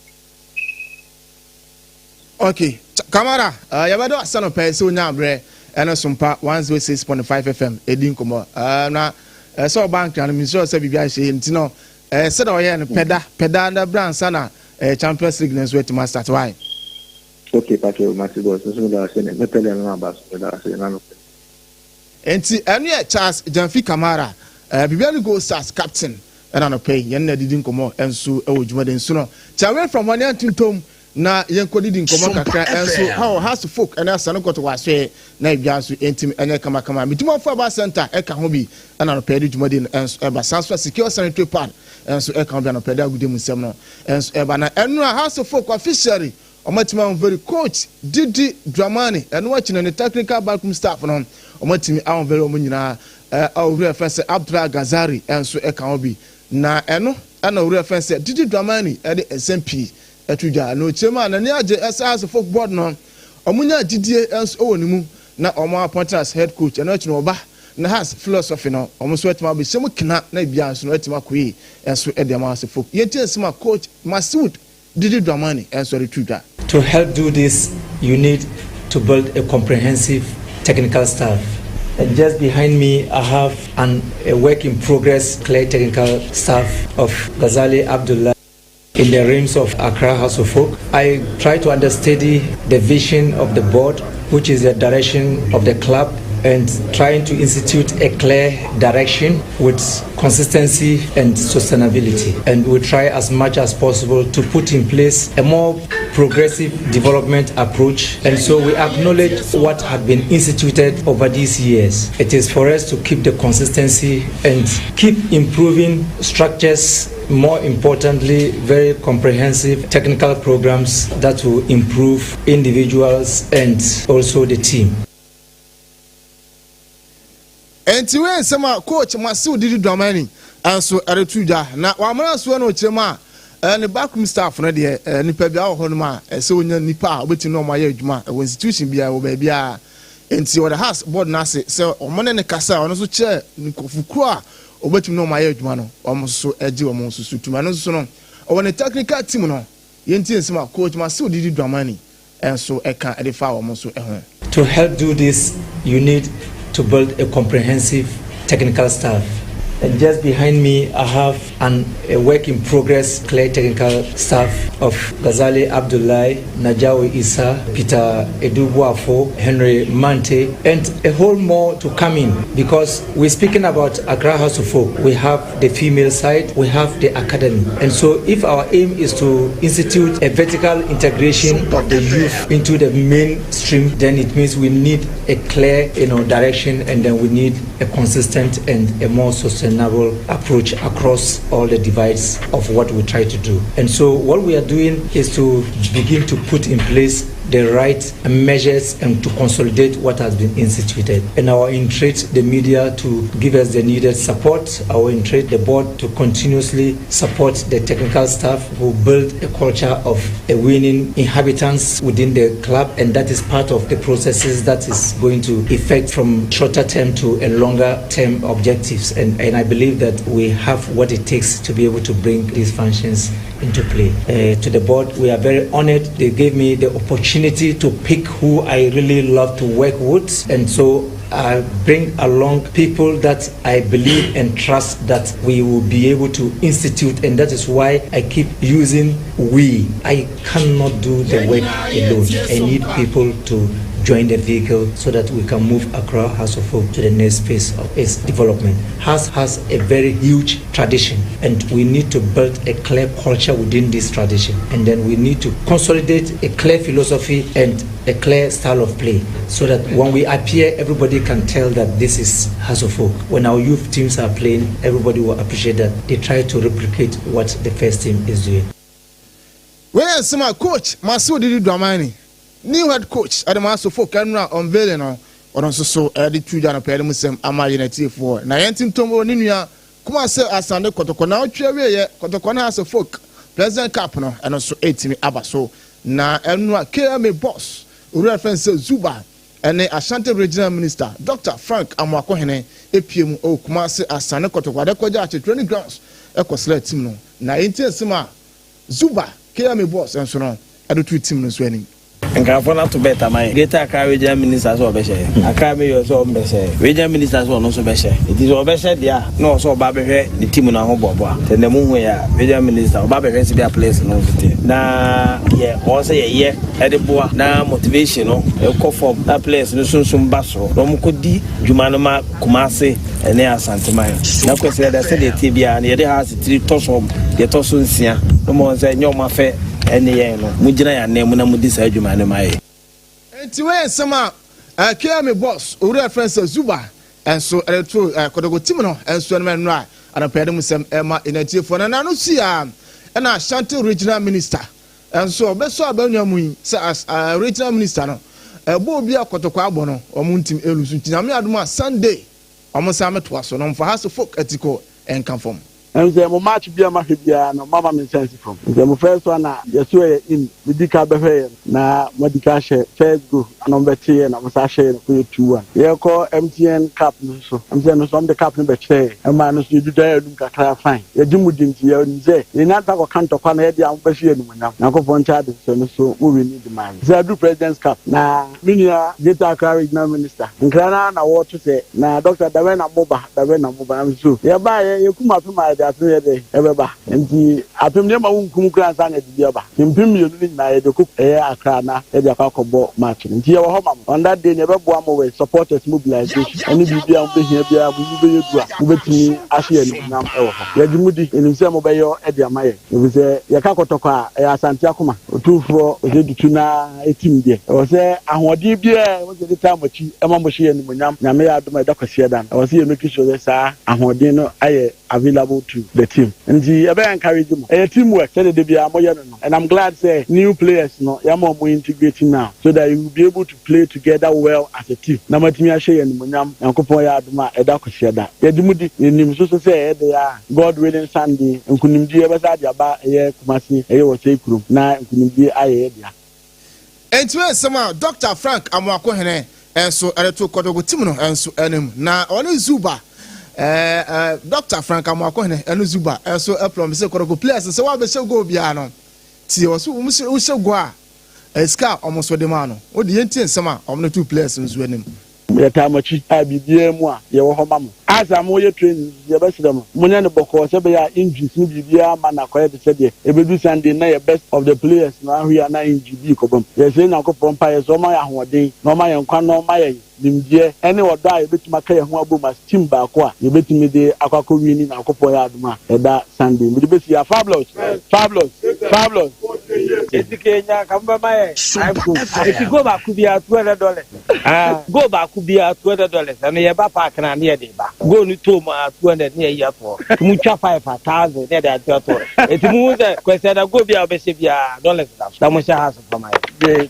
Ok, Kamara, yɛbɛda ase anɔpa yi sɛ wonya aberɛ ɛne Sompa 106.5 FM ɛdi nkɔmmɔ. Na Sɛ ɔba Nkran no, mesure sɛ biribi ahyɛ yie nti no, sɛdeɛ ɔyɛɛ no, pɛda, pɛda na bra ansa na Champions League no nso atumi astart. Why? Okay, pakyɛ, mate boss, nso meda ase ne mɛpɛ dɛ mema aba so, meda ase na mepɛ. Enti ɛno yɛ Charles Gyamfi Kamara, Bibiani Gold Stars captain, ɛna anɔpa yi yɛne no adidi nkɔmmɔ nso wɔ dwumadi nso no. Kyɛ away from hɔ ne antontom na yɛnkɔdidi nkɔmmɔ kakra nso ha wɔ House Folk ne Asane Kɔtɔkɔ Asoɛeɛ na edwa nso ntim nyɛ kamakama. Medwumafo Aba Centre ka ho bi ɛna anɔpa yi de dwumadi no nso ɛba. Saa nso na Secure Sanitary Pad nso ka ho bi anɔpa yi de agodie mu nsɛm no nso ɛba. Na ɛnora House Folk officially Wɔatumi ahunveri coach Didi Dramani, ɛno akyi no ne technical backroom staff no wɔatumi ahunveri wɔn nyinaa. Owura yɛfrɛ no sɛ Abdullah Gazari nso ka ho bi. Na ɛno na owura yɛfrɛ no sɛ Didi Dramani de nsɛm pii to dwa. Na ɔkyerɛ mu a n'ani agye sɛ Hearts of Oak board no wɔnya gyidie nso wɔ ne mu na wɔn appoint no as head coach. Ɛno akyi no ɔba na Hearts philosophy no wɔn nso atumi abɛhyɛ mu kena na biribiara nso no atumi akɔ yie nso de ama Hearts of Oak. Yɛntie nsɛm a coach Masoud Didi Dramani nso de to dwa. To help do this, you need to build a comprehensive technical staff. And just behind me, I have an, a work in progress clear technical staff of Ghazali Abdullah in the realms of Accra House of Folk. I try to understudy the vision of the board, which is the direction of the club, and trying to institute a clear direction with consistency and sustainability. And we try as much as possible to put in place a more progressive development approach. And so we acknowledge what had been instituted over these years. It is for us to keep the consistency and keep improving structures more importantly, very comprehensive technical programs that will improve individuals and also the team. Enti wei yɛ nsɛm a coach Masew Didi Dramani nso de to dwa. Na wamena nso na ɔkyerɛ mu a ne backroom staff no deɛ nipa biara wɔ hɔnom a ɛsɛ ɔnya nipa a ɔbɛtumi ne wɔn ayɛ adwuma wɔ institution biara wɔ baabiara. Enti ɔda Hearts board no ase sɛ wɔn ne no kasa a ɔno nso kyerɛ nkurɔfokuo a ɔbɛtumi ne wɔn ayɛ adwuma no wɔn nso gye wɔn nso so tum. Ɛno nso no ɔwɔ ne technical team no. Yɛntie nsɛm a coach Masew Didi Dramani nso ka de faa wɔn nso ho. To help do this, you need to build a comprehensive technical staff. And just behind me, I have an, a work in progress clear technical staff of Ghazali Abdullahi, Najawi Isa, Peter Edubuafo, Henry Mante, and a whole more to come in because we're speaking about Accra House of Folk. We have the female side, we have the academy. And so if our aim is to institute a vertical integration of the youth into the mainstream, then it means we need a clear you know, direction and then we need a consistent and a more sustainable approach across all the divides of what we try to do. And so what we are doing is to begin to put in place the right measures and to consolidate what has been instituted. And I will entreat the media to give us the needed support. I will entreat the board to continuously support the technical staff who build a culture of a winning inhabitants within the club. And that is part of the processes that is going to effect from shorter term to a longer term objectives. And, and I believe that we have what it takes to be able to bring these functions into play. Uh, to the board, we are very honored. They gave me the opportunity to pick who I really love to work with. And so I bring along people that I believe and trust that we will be able to institute, and that is why I keep using we. I cannot do the work alone. I need people to join the vehicle so that we can move Accra House of Hope to the next phase of its development. House has a very huge tradition and we need to build a clear culture within this tradition. And then we need to consolidate a clear philosophy and a clear style of play so that when we appear, everybody can tell that this is House of Hope. When our youth teams are playing, everybody will appreciate that they try to replicate what the first team is doing. Wei yɛ nsɛm a coach Masew Didi Dramani New head coach de ma Sofo Kɛnra unveiling no, ɔno nso so de to dwa anɔpa yi mu sɛm ama yɛn atiefoɔ. Na yɛn ntintom wɔ ne nua Kumase Asante Kɔtɔkɔ na ɔtwe awieɛ Kɔtɔkɔ ne House Folk President Cup no ɛno nso ɛtumi aba so. Na ɛno a KMA boss owura fɛn sɛ Zuba ɛne Ashanti Regional Minister Dr. Frank Amoakohene epie mu ɛwɔ Kumase Asante Kɔtɔkɔ Adekɔgya Akye Training Grounds ɛkɔ srɛ team no. Na yɛntie nsɛm a Zuba KMA boss nso no ɛde to team no nso anim. Nkrafo no ato bet ama yɛn. Greater Accra Regional Minister sɛ ɔbɛhyɛ. Accra Mayor sɛ ɔmbɛhyɛ. Regional Minister sɛ ɔno nso bɛhyɛ. Nti sɛ ɔbɛhyɛ deɛ a, na ɔwɔ sɛ ɔba bɛhwɛ ne team no ahoboaboa. Sɛ nnɛ mohu yɛ a, Regional Minister ɔba bɛhwɛ sɛdeɛ players no nso teɛ. Na deɛ ɔwɔ sɛ yɛyɛ de boa na motivation no kɔ fam na players no sunsum ba soro na wɔkɔdi dwuma no ma Kumasi ne Asanteman. Na Kwasiada sɛdeɛ ɛteɛ biara no yɛde Hearts tiri tɔ so deɛ ɛtɔ so nsia no ma wɔn sɛ ɛnyɛ wɔn afɛ ne yɛn no, mogyina yɛn ananmu na modi saa dwuma no ma yɛn. Enti wei yɛ nsɛm a KMA boss owura a yɛfrɛ no sɛ Zuba nso de too Kotoko team no nso anim nnora anɔpa yi de mu nsɛm rema yɛn atiefoɔ. Na n'ano sii ara na Ashanti Regional Minister nso ɔbɛsɔ abannwa mu yi sɛ as Regional Minister no ɛbɔ obi a Kotoko abɔ no wɔn ntim ɛlusu nti Nyame adom a Sunday wɔn nsan mɛtoa so no mfa Hearts-Folk atikɔ nka fam. Ɛnsɛ mo match bia mahwɛ biara no moama me nsa nsi fam. Nsɛ mo first one a yɛso ɛyɛ in me di ka bɛhwɛ yɛ no na mo adi ka ahyɛ first goal na ɔmo bɛte yɛ na ɔmo san ahyɛ yɛ no kɔyɛ 2-1. Yɛkɔ MTN cup no nso so ɛm sɛ ɛno nso ɔmo de cup no bɛkyerɛ yɛ ɛma ɛno nso yɛdwidwa yɛ anum kakra fine. Yɛgye mo di nti yɛnim sɛ yɛnya nsa kɔka ntɔkwa no yɛdeɛ a mobɛhyɛ yɛ animuonyam. Nyankopɔn nkyɛ ade nso ɛno nso mo winni de maa yɛ. Sɛ aduru president's cup na me nua Greater Accra Regional Minister nkra no ara na wɔreto sɛ na doctor dabɛn na moba. Dabɛn na moba? Na me so yɛbaeɛ, yɛkum apem a yɛde apem yɛ dɛn ɛbɛba? Nti apem deɛ ma wonkum koraa ansa na yɛde bi aba. Nti mpem mmienu no nyinaa yɛde kɔ ɛyɛ Accra na yɛde akɔ akɔbɔ match no. Nti yɛwɔ hɔ ma mo. On that day no yɛbɛboa mo with supporters mobilisation ɛne biribiara a mobɛhia biara mo mu bɛyɛ du a mobɛtumi ahyɛ yɛn animuonyam wɔ hɔ. Yɛgye mo di, yɛnim sɛ mobɛyɔ de ama yɛn efisɛ yɛka kɔtɔkɔ a ɛyɛ Asante akoma. Otumfoɔ Osei Tutu no ara tim deɛ ɛwɔ sɛ ahoɔden biara a ɛwɔ sɛ yɛde taa mo akyi ma mo hyɛ yɛn animuonyam. Nyame yɛ adom a ɛda Kwasiada no, ɛwɔ sɛ yɛ make sure sɛ saa ahoɔden no ayɛ available to the team. Nti yɛbɛ encourage mo. Ɛyɛ team work sɛdeɛ da biara moyɛ no no and I'm glad sɛ new players no yɛama wɔn integrate now so that you will be able to play together well as a team na moatumi ahyɛ yɛn animuonyam. Nyankopɔn yɛ adom a ɛda Kwasiada. Yɛgye mo di. Yɛnim nso so sɛ ɛyɛ dɛ ara. God willing Sunday nkunimdie yɛbɛsa de aba ɛyɛ Kumasi ɛyɛ Ɔsɛe kurom na nkunimdie ayɛ yɛ dea. Enti wei nsɛm a Dɔkta Frank Amoakohene nso de to Kɔtɔkɔ team no nso anim. Na ɔne Zuba, Dɔkta Frank Amoakohene ne Zuba nso promise Kɔtɔkɔ players sɛ wɔabɛhyɛ goal biara no, tie wɔ so wohyɛ goal a, ɛyɛ sika a wɔn nso de maa no. Wode yɛntie nsɛm a wɔde to players nso anim. Yɛtaa mo akyi a biribiara mu a yɛwɔ hɔ ma mo. As a moreyɛ training nso so yɛbɛsrɛ mo monyɛ no bɔkɔɔ sɛ ɛbɛyɛ a injuries ne biribiara mma no akɔyɛ te sɛ deɛ ɛbɛdu Sunday no na yɛ best of the players no ahwe a na injury bi rekɔba mu. Yɛsrɛ Nyankopɔn mpaeɛ sɛ ɔmma yɛn ahoɔden na ɔmma yɛn nkwa na ɔmma yɛn nimdeɛ ne ɔdɔ a yɛbɛtumi aka yɛn ho abom as team baako a yɛbɛtumi de akɔ akɔ wini Nyankopɔn yɛ adom a ɛda Sunday. Mede bɛsi ha. Fabulous! Fabulous! Fabulous! Eti ka enya nka mobɛma yɛn five goals. Eti goal baako biara $200. Ah, goal baako biara $200. Ɛno yɛba park no a ne yɛde ba. Goal no too mu a 200 ne yɛyi ato hɔ. Nti motwa five a thousand ne yɛde ato ato hɔ. Eti muhu sɛ Kwasiada goal biara wobɛhyɛ biara dollars da so. Na mohyɛ house fa ma yɛn.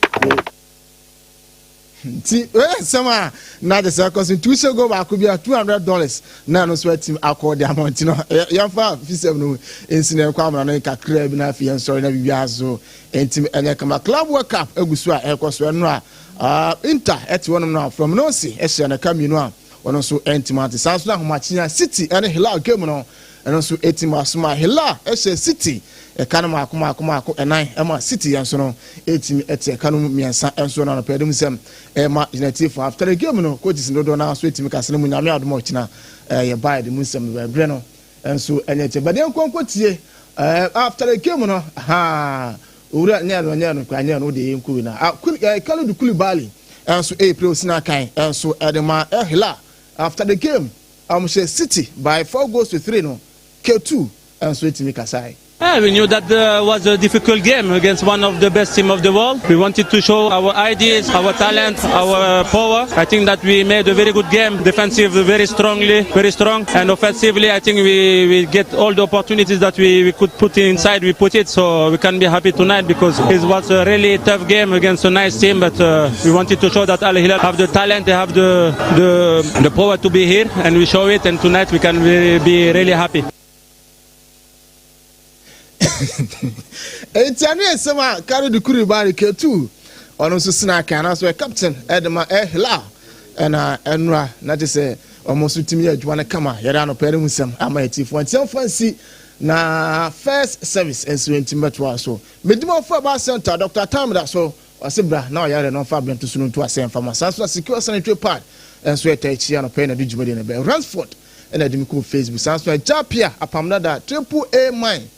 Nti wei yɛ nsɛm a na kyɛ sɛ ɛkɔ so. Nti wohyɛ goal baako biara $200 na ɛno nso atim akɔ de ama nti no yɛmfa fisɛm no nsi na yɛnkɔ amena no kakraa bi na afei yɛnsɔre na biribiara so ntim ɛnyɛ kama. Club World Cup agu so a ɛrekɔ so ɛno a Inter te hɔnom no a Fluminense hyɛ no ka mmienu a ɔno nso antumi ante. Saa nso na Ahomakyea City ne Hilal game no ɛno nso ɛtim asom a Hilal hyɛ City ɛka no maako maako maako ɛnan ɛma City yɛn nso no ɛtumi ɛte ɛka no mu mmiɛnsa ɛnso no anɔpa ɛdum sɛm ɛma gyinatiefo after the game no coaches no dodoɔ no nso ɛtumi kasa no mu Nyame adom a ɔkyena ɛyɛ bae de mu nsɛm no bɛbrɛ no nso ɛnyɛ kyɛ bɛdeɛ nkonko tie after the game no haa Owura nyɛɛ no nyɛɛ no koraa nyɛɛ no wo deɛ yɛnkɔ wei na ah Kul eh, Kalidou Koulibaly nso ɛrepire osina akan nso ɛde ma El Hilal after the game a wɔhyɛ City by 4 goals to 3 no K2 nso ɛtumi kasae. Yeah, we knew that was a difficult game against one of the best team of the world. We wanted to show our ideas, our talent, our power. I think that we made a very good game, defensive very strongly, very strong, and offensively I think we get all the opportunities that we could put inside, we put it. So we can be happy tonight because it was a really tough game against a nice team, but we wanted to show that Al Hilal have the talent, they have the power to be here, and we show it. And tonight we can be really happy. Enti ɛno yɛ nsɛm a Kalidou Koulibaly K2 ɔno nso sena aka anaasɛ ɔyɛ captain ɛde ma El Hilal ɛna ɛnora na kyerɛ sɛ ɔmo nso tumi yɛ adwuma no kama. Yɛde anɔpɛ no mu nsɛm ama atiefoɔ nti yɛmfa nsi na first service nso ntumi bɛtoa so. Medimafo Herbal Center Dr. Tam da so. Ɔse bra na ɔyare no ɔmfa abrɛnto so no nto asɛ mfa ma. Saa nso na Secure Sanitary Pad nso ɛta akyi anɔpɛ na de dwumadie no bɛn. Ransford ɛna ɛde me kɔɔ Facebook. Saa nso na Japia Apam Dada Triple A Mine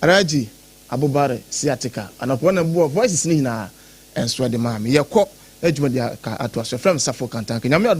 Alhaji Abubare Sciatica anɔpɛ na ɛboɔ voices no nyinaa nso ɛde maa me. Yɛkɔ na dwumadie aka atoa so. Yɛfrɛ me Safo Kantanka. Nyame adom.